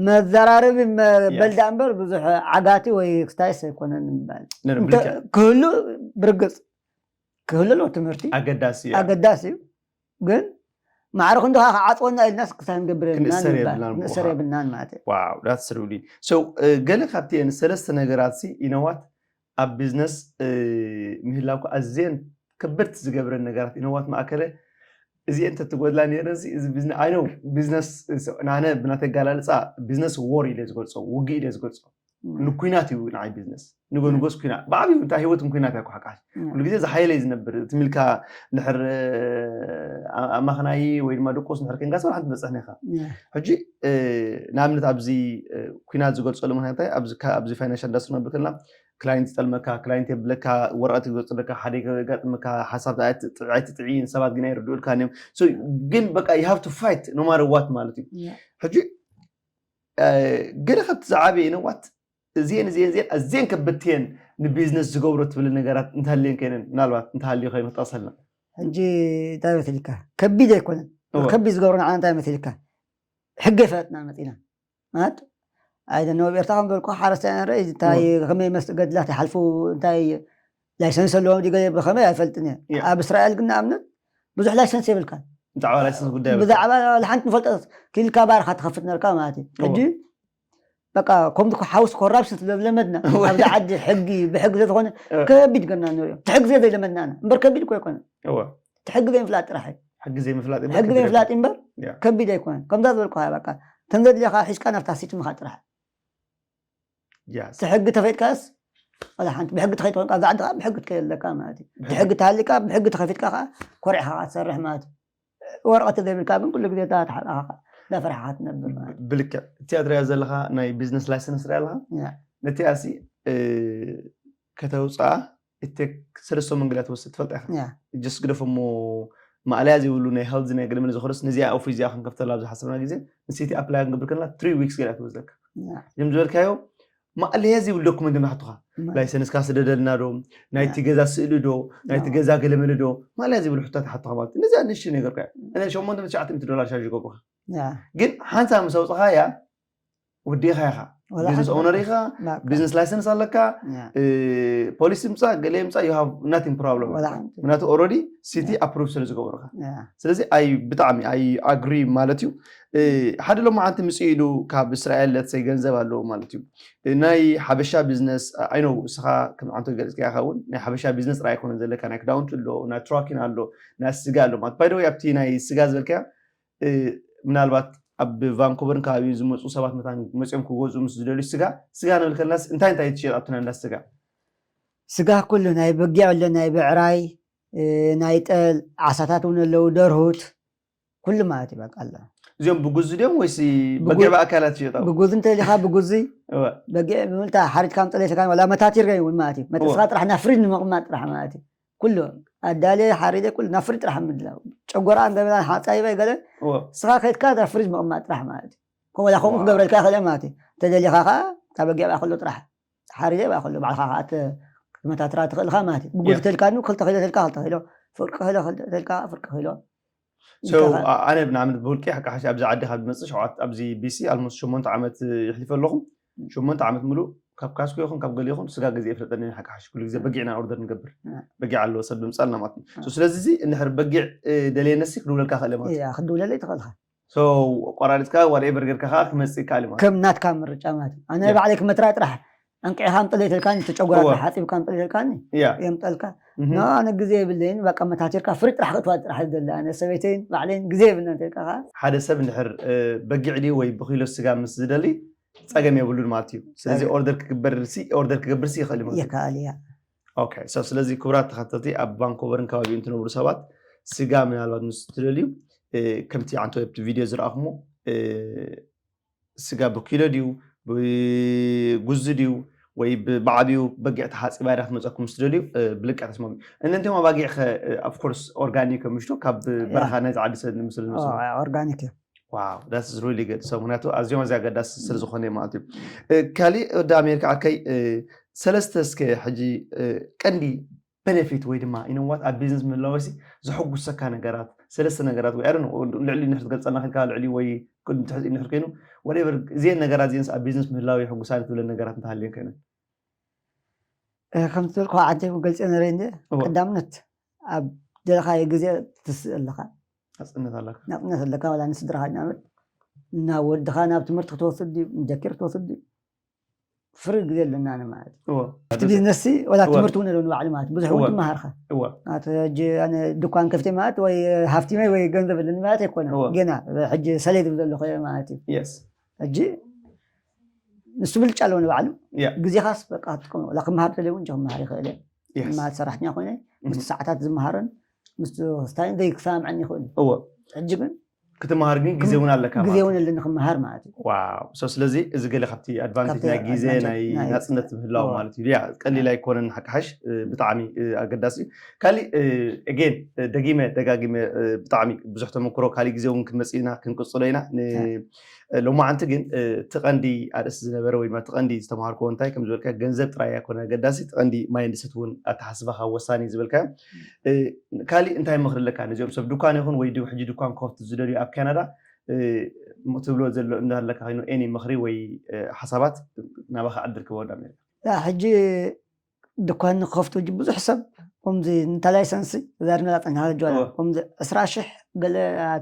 መዘራረቢ መ- በልዳ እምበር ብዙሕ ዓጋቲ ወይ ክስታይስ ኣይኮነን ይባል እንተ- ክህሉ ብርግፅ ክህሉ ኣለዎ ትምህርቲ ኣገዳሲ እዩ ኣገዳሲ እዩ ግን ማዕረ ክንዲ ከዓ ክዓፅወና ኢልናስ ክሳብ ንገብር የብልናን ክንእሰር ይባል የብልናን ክንእሰር ብውሃ። የብልናን ማለት እዩ ዋው that's really so እ፣ ገለ ካብቲ እየን ሰለስተ ነገራት ሲ you know what ኣብ ቢዝነስ እ፣ ምህላውካ ኣዝየን ከበድቲ ዝገብረን ነገራት you know what ማእከለ እዚአን ተትጎድላ ነይረ እዚ እዚ ቢዝነ ኣይ ነው ቢዝነስ ንኣነ ብናተይ ኣጋላልፃ ቢዝነስ ዎር ኢለ ዝገልፆ ውግእ ኢለ ዝገልፆ ንኩናት እዩ ንዓይ ቢዝነስ ንጎ ንጎስ ኩናት ብዓብዩ እንታይ ህይወት ኩናት እያ ሓቃሽ ኩሉ ግዜ ዝሓየለ እዩ ዝነብር ትሚልካ ድሕር ኣማኽናይ ወይ ድማ ድቁስ ድሕር ከንጋስ ሓንቲ በፅሕ ኔካ ሕጂ ንኣብነት ኣብዚ ኩናት ዝገልፀሉ ምክንያት ኣብዚ ፋይናንሻል ኢንዳስትሪ ነብር ከለና ክላይንት ይጠልመካ ክላይንት የብለካ ወረቀት ይገፅለካ ሓደ ገጋጥመካ ሓሳብ ኣይትጥዒ ሰባት ግን ኣይርድኡልካ እዮም ግን በቃ you have to fight no matter what ማለት እዩ ሕጂ ገለ ካብቲ ዝዓበየ ነዋት እዚአን እዚአን እዚአን ኣዝየን ከበድቲ እየን ንቢዝነስ ዝገብሮ ትብል ነገራት እንተሃልየን ከይነን ምናልባት እንተሃልዩ ከይኑ ክጠቅሰልና ሕጂ እንታይ መሲልካ ከቢድ ኣይኮነን ከቢድ ዝገብሮ ንዓና እንታይ መሲልካ ሕጊ የፈለጥና መፂና ማለት ኣይደነ ኣብ ኤርትራ ከም ዝበልኩ ሓረስታይ ንርኢ እንታይ ከመይ መስ ገድላት ይሓልፉ እንታይ ላይሰንስ ኣለዎም ድዩ ገለ ብኸመይ ኣይፈልጥን እየ ኣብ እስራኤል ግን ንኣብነት ብዙሕ ላይሰንስ የብልካን ብዛዕባ ላይሰንስ ጉዳይ ብዛዕባ ሓንቲ ንፈልጠ ክኢልካ ባርካ ትኸፍት ነርካ ማለት እዩ ሕጂ በቃ ከምዚ ሓውስ ኮራፕሽን ስለዝለመድና ኣብዚ ዓዲ ሕጊ ብሕጊ ስለዝኾነ ከቢድ ገና ንሪኦ እቲ ሕጊ ስለ ዘይለመድና እምበር ከቢድ እኮ ኣይኮነ እቲ ሕጊ ዘይምፍላጥ ጥራሕ እዩ ሕጊ ዘይምፍላጥ ሕጊ ዘይምፍላጥ እምበር ከቢድ ኣይኮነ ከምዛ ዝበልኩ በቃ ተንዘድልኻ ሒዝካ ናብታ ሲቲ ምኻ ጥራሕ እቲ ሕጊ ተፈይጥካስ ወላ ሓንቲ ብሕጊ ተኸይድ ኮይንካ ኣብዚ ዓዲ ከዓ ብሕጊ ትከይድ ኣለካ ማለት እዩ እቲ ሕጊ ተሃሊካ ብሕጊ ተኸፊትካ ከዓ ኮሪዕካ ትሰርሕ ማለት እዩ ወረቐት ዘይብልካ ግን ኩሉ ግዜ ተሓጣኻ እንዳፈርሓኻ ትነብር ማለት እዩ ብልክዕ እቲኣ ትሪኣ ዘለካ ናይ ቢዝነስ ላይሰንስ ሪኣ ኣለካ ነቲኣ ሲ ከተውፅኣ እቴክ ሰለስተ መንገዲ ትወስድ ትፈልጣ ኢኻ ጀስ ግደፎ እሞ ማእለያ ዘይብሉ ናይ ሄልዝ ናይ ገለመለ ዝኾነስ ነዚኣ ኦፊስ እዚኣ ክንከፍተላ ኣብዚ ሓሰብና ግዜ ንሲቲ ኣፕላይ ክንገብር ከለና ትሪ ዊክስ ገላ ትወስደካ ከም ዝበልካዮ ማእለያ ዘይብሉ ዶኩመንት ንሓቱኻ ላይሰንስካ ስደደልና ዶ ናይቲ ገዛ ስእሊ ዶ ናይቲ ገዛ ገለመለ ዶ ማእለያ ዘይብሉ ሕታት ሓቱኻ ማለት ነዚኣ ንሽ ነገርካ እነ ሸሞንተ ትሽዓተ ሚእቲ ዶላር ሻርጅ ይገብሩካ ግን ሓንሳ ምስ ኣውፅኻያ ወዲኻ ኢኻ፣ ወላ ቢዝነስ ሓንቲ ኦነር ኢኻ፣ በቃ። ቢዝነስ ላይሰንስ ኣለካ፣ ያ፣ ፖሊሲ ምፃእ ገለ ምፃእ you have nothing problem። ወላ ሓንቲ። ምክንያቱ ኦልሬዲ ሲቲ ኣፕሩቭ ስለ ዝገበሩካ። ያ፣ ስለዚ ኣይ ብጣዕሚ ኣይ ኣግሪ ማለት እዩ። እ፣ ሓደ ሎማዓንቲ ምፅእ ኢሉ ካብ እስራኤል ለትሰይ ገንዘብ ኣለዎ ማለት እዩ። እ፣ ናይ ሓበሻ ቢዝነስ ኣይነው እስኻ ከም ዓንቶ ገልፅካ ኢኻ እውን ናይ ሓበሻ ቢዝነስ ጥራይ ኣይኮነን ዘለካ፣ ናይ ክዳውንቲ ኣሎ፣ ናይ ትራኪን ኣሎ፣ ናይ ስጋ ኣሎ ማለት ባይደወይ ኣብቲ ናይ ስጋ ዝበልካ እ፣ ምናልባት ኣብ ቫንኮቨርን ከባቢውን ዝመፁ ሰባት መታን መፅኦም ክገዝኡ ምስ ዝደልዩ ስጋ ስጋ ንብል ከለናስ እንታይ እንታይ ትሸጥ ኣብቲ ናይ እንዳ ስጋ? ስጋ ኩሉ ናይ በጊዕ ኣሎ፣ ናይ ብዕራይ፣ እ፣ ናይ ጠል ዓሳታት እውን ኣለዉ፣ ደርሁት ኩሉ ማለት እዩ። በቃ ኣሎ። እዚኦም ብጉዙ ድዮም ወይስ ብጉ- በጊዕ ብኣካላት ትሸጥ? ኣብ ብጉዚ እንተሊኻ ብጉዚ እወ፣ በጊዕ ብምልታ ሓሪድካ ምጠለይተካ ዋላ መታቲርካ እውን ማለት እዩ። መተስኻ እወ። ጥራሕ ናብ ፍሪጅ ንምቕማጥ ጥራሕ ማለት እዩ። ኩሉ ኣዳለ ሓሪደ ኩሉ ናብ ፍሪጅ ጥራሕ ምድላው። ጨጎራ እንተበላ ሓፃይበ ገለ እወ። ስኻ ከድካ ናብ ፍሪጅ ምቕማጥ ጥራሕ ማለት እዩ። ከምኡ ወላ ከምኡ ዋው። ክገብረልካ ይኽእል ማለት እዩ። ተደሊኻ ከዓ ካብ በጊዕ ብኣ ከሎ ጥራሕ ሓሪደ ብኣ ከሎ ባዕልኻ ከዓ ተ- መታትራ ትኽእልካ ማለት እዩ። ብጉዚ ያ። ተልካኒ ክልተ ኪሎ ተልካ ክልተ ኪሎ፣ ፍርቂ ኪሎ ክልተ ተልካ ፍርቂ ኪሎ። So፣ ኣ- ኣነ ብንኣብነት ብውልቂ ሓቂ ሓሽ ኣብዚ ዓዲ ካብ ዝመፅእ ሸውዓተ ኣብዚ ቢሲ ኣልሞስት ሸሞንተ ዓመት ይሕሊፈ ኣለኹ። ሸሞንተ ዓመት ሙሉእ ካብ ካስኮ ይኹን ካብ ገለ ይኹን ስጋ ገዚአ ይፈልጠኒ ሓቂ ሓሽ ኩሉ ግዜ በጊዕና ኦርደር ንገብር። ያ። በጊዕ ኣለዎ ሰብ ብምፃልና ማለት እዩ። ያ። So ስለዚ እዚ እንድሕር በጊዕ እ፣ ደልየነሲ ክድውለልካ ክእል ማለት እዩ። ያ ክድውለለይ ትኽእልካ። So ኣቋራሪፅካ whatever ጌርካ ከዓ ክመፅእ ይከኣል እዩ ማለት እዩ። ከም ናትካ ምርጫ ማለት እዩ። ኣነ ያ። ባዕለይ ክመትራ ጥራሕ ኣንቂዕካ ምጠለይተልካኒ ተጨጎራ እወ። ጥራሕ ሓፂብካ ምጠለይተልካኒ ያ የምጠልካ። እህ፣ ኖ ኣነ ግዜ የብለይን በቃ መታቲርካ ፍሪ ጥራሕ ክትዋ ጥራሕ ደላ ኣነ ሰበይተይን ባዕለይን ግዜ የብልና ተልካ ከዓ ሓደ ሰብ እንድሕር እ፣ በጊዕ ድዩ ወይ ብኪሎ ስጋ ምስ ዝደሊ ፀገም የብሉን ማለት እዩ። ስለዚ ፀገም። ኦርደር ክግበር ሲ ኦርደር ክገብር ሲ ይኽእል እዩ ማለት እዩ። ይከኣል እያ። ኦኬ፣ so ስለዚ ክቡራት ተኸተልቲ ኣብ ቫንኮቨርን ከባቢኡ እንትነብሩ ሰባት ስጋ ምናልባት ምስ ትደልዩ እ፣ ከምቲ ዓንቶ ኣብቲ ቪድዮ ዝረኣኹሞ እ፣ ስጋ ብኪሎ ድዩ ብጉዚ ድዩ ወይ ብ- ብዓብዩ በጊዕ ተሓፂባ ኢዳ ክትመፀኩም ምስ ትደልዩ እ፣ ብልክዕ ተስማሚ። እንንተም ኣባጊዕ ከ of course organic ምሽቱ ካብ በረኻ ናይዚ ዓዲ ስለ ንምስል ዝመፅኡ። ኦርጋኒክ እዩ። Wow, that's really good. So ምክንያቱ ኣዝዮም ኣዝያ ኣገዳሲ ስለ ዝኾነ ማለት እዩ። እ፣ ካሊእ ወዲ ኣሜሪካ ዓርከይ እ፣ ሰለስተ እስከ ሕጂ እ፣ ቀንዲ ቤኔፊት ወይ ድማ you know what ኣብ ቢዝነስ ምህላወሲ ዘሐጉሰካ ነገራት ሰለስተ ነገራት ወይ ኣረ ልዕሊ ንሕር ትገልፀልና ከልካ ልዕሊ ወይ ትሕዚ ንሕር ኮይኑ whatever እዚአን ነገራት እዚአንስ ኣብ ቢዝነስ ምህላው የሐጉሳኒ ትብለን ነገራት እንተሃልየን ከይነን? እ፣ ከምቲ ዝበልኩ ዓንተ ገልፀ ነረ እንደ እወ። ቀዳምነት ኣብ ደለኻዮ ግዜ ትስእ ኣለኻ። ናፅነት ኣለካ። ናፅነት ኣለካ ዋላ ንስድራኻ ናብ ናብ ወድኻ ናብ ትምህርቲ ክትወስድ ድዩ ንደኪር ክትወስድ ድዩ ፍሪ ግዜ ኣለና ማለት እዩ። እወ። እቲ ቢዝነስ ሲ ወላ እወ። ትምህርቲ እውን ኣለዎ ንባዕሉ ማለት ብዙሕ እውን እወ። ትመሃርካ እወ። ኣነ ሕጂ ኣነ ድኳን ከፍቴ ማለት ወይ ሃፍቲመይ ወይ ገንዘብ ኣለኒ ማለት ኣይኮነን እወ። ገና ሕጂ ሰሌ ዝብለ ኣለኹ ማለት እዩ። የስ። ሕጂ ንሱ ብልጫ ኣለዎ ንባዕሉ ያ። ግዜኻስ በቃ ትጥቀም ወላ ክመሃር ተለይ እውን ክመሃር ይኽእል እየ የስ። ማለት ሰራሕተኛ ኮይነ እህ። ምስቲ ሰዓታት ዝመሃርን ምስቲ ስታይን ዘይክሰማምዐኒ ይኽእል እዩ። እወ። ሕጂ ግን ክትመሃር ግን ግዜ እውን ኣለካ ግዜ ማለት እውን እዩ። ኣለኒ ክመሃር ማለት እዩ። ዋው። So ስለዚ እዚ ገለ ካብቲ ኣድቫንቴጅ ካብቲ ናይ ግዜ ኣድቫንቴጅ ናይ ናይ ናፅነት ምህላው እወ። ማለት እዩ። ያ ቀሊል ኣይኮነን ሓቂ ሓሽ እ፣ ብጣዕሚ እ፣ ኣገዳሲ እዩ። ካሊእ እ፣ again እ፣ ደጊመ ደጋጊመ እ፣ ብጣዕሚ ብዙሕ ተመክሮ ካሊእ ግዜ እውን ክንመፅእ ኢና ክንቅፅሎ ኢና። ን- እ፣ ሎማዓንቲ ግን እ፣ እቲ ቀንዲ ኣርእስቲ ዝነበረ ወይ ድማ እቲ ቀንዲ ዝተምሃርክዎ እንታይ ከም ዝበልካ ገንዘብ ጥራይ ኣይኮነ ኣገዳሲ እቲ ቀንዲ ማይንድሰት እውን ኣተሓስባኻ ወሳኒ ዝበልካ እ፣ ካሊእ እንታይ ምኽሪ ኣለካ ነዚኦም ሰብ ዱካን ይኹን ወይ ድው ሕጂ ዱካን ክኸፍቱ ዝደልዩ ኣብ ካናዳ እ፣ ትብሎ ዘሎ እንዳለካ ኮይኑ ኤኒ ምኽሪ ወይ እ፣ ሓሳባት ናባኻ ዕድል ክበወዳ ሜርካ ያ ሕጂ ድኳን ንክኸፍቱ ሕጂ ብዙሕ ሰብ ከምዚ እንተ ላይሰንሲ እዛ ድንገላ ጠንሃ ጀዋላ እወ። ከምዚ ዕስራ ሽሕ ገለ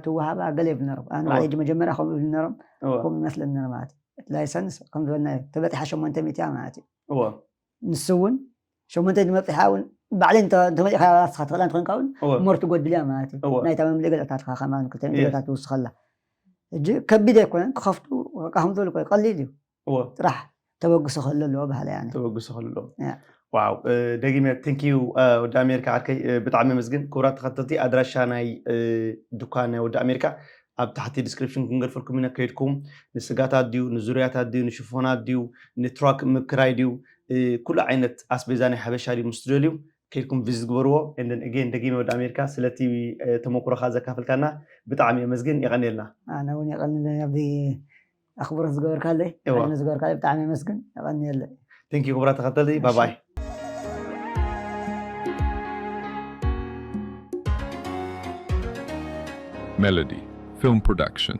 ትወሃባ ገለ ይብል ነሮም ኣነ እወ። ባዕለ ሕጂ መጀመርያ ከምኡ ይብል ነሮም እወ። ከምኡ ይመስለኒ ነሮም ማለት እዩ ላይሰንስ ከም ዝበልና ተበጢሓ ሸሞንተ ሚእቲ እያ ማለት እዩ እወ። ንሱ እውን ሸሞንተ መብፅሓ እውን ባዕለ እንተመሊእካ ስኻ ትኽእላ እንትኾንካ እውን እወ። ሞር ትጎድል እያ ማለት እዩ እወ። ናይታ መምልኢ ገለታትካ ከማን ክልተ ሚእቲ Yes. ገለታት ትውስኸላ ሕጂ ከቢድ ኣይኮነን ክኸፍቱ በቃ ከም ዝበሉ ኮይኑ ቀሊል እዩ እወ። ጥራሕ ተበግሶ ከሎ ኣለዎ ባህላ ያነ ተበግሶ ከሎ ኣለዎ ያ። ዋው እ፣ ደጊመ thank you እ፣ ወዲ ኣሜሪካ ዓርከይ እ፣ ብጣዕሚ መስግን ክቡራት ተኸተልቲ ኣድራሻ ናይ እ፣ ድኳን ናይ ወዲ ኣሜሪካ ኣብ ታሕቲ ዲስክሪፕሽን ክንገድፈልኩም ኢና ከይድኩም ንስጋታት ድዩ ንዙርያታት ድዩ ንሽፎናት ድዩ ንትራክ ምክራይ ድዩ እ፣ ኩሉ ዓይነት ኣስቤዛ ናይ ሓበሻ ድዩ ምስ ትደልዩ ከይድኩም ቪዚት ግበርዎ and then again ደጊመ ወዲ ኣሜሪካ ስለቲ እ፣ ተመክሮኻ ዘካፈልካና ብጣዕሚ የመስግን የቐንየልና ኣነ እውን የቐንለይ ኣብዚ ኣኽብሮት ዝገበርካለይ እዋ። ዕድመ ዝገበርካለይ ብጣዕሚ የመስግን የቐንየለይ thank you ክቡራት ተኸተልቲ ባይ ባይ Melody Film Production.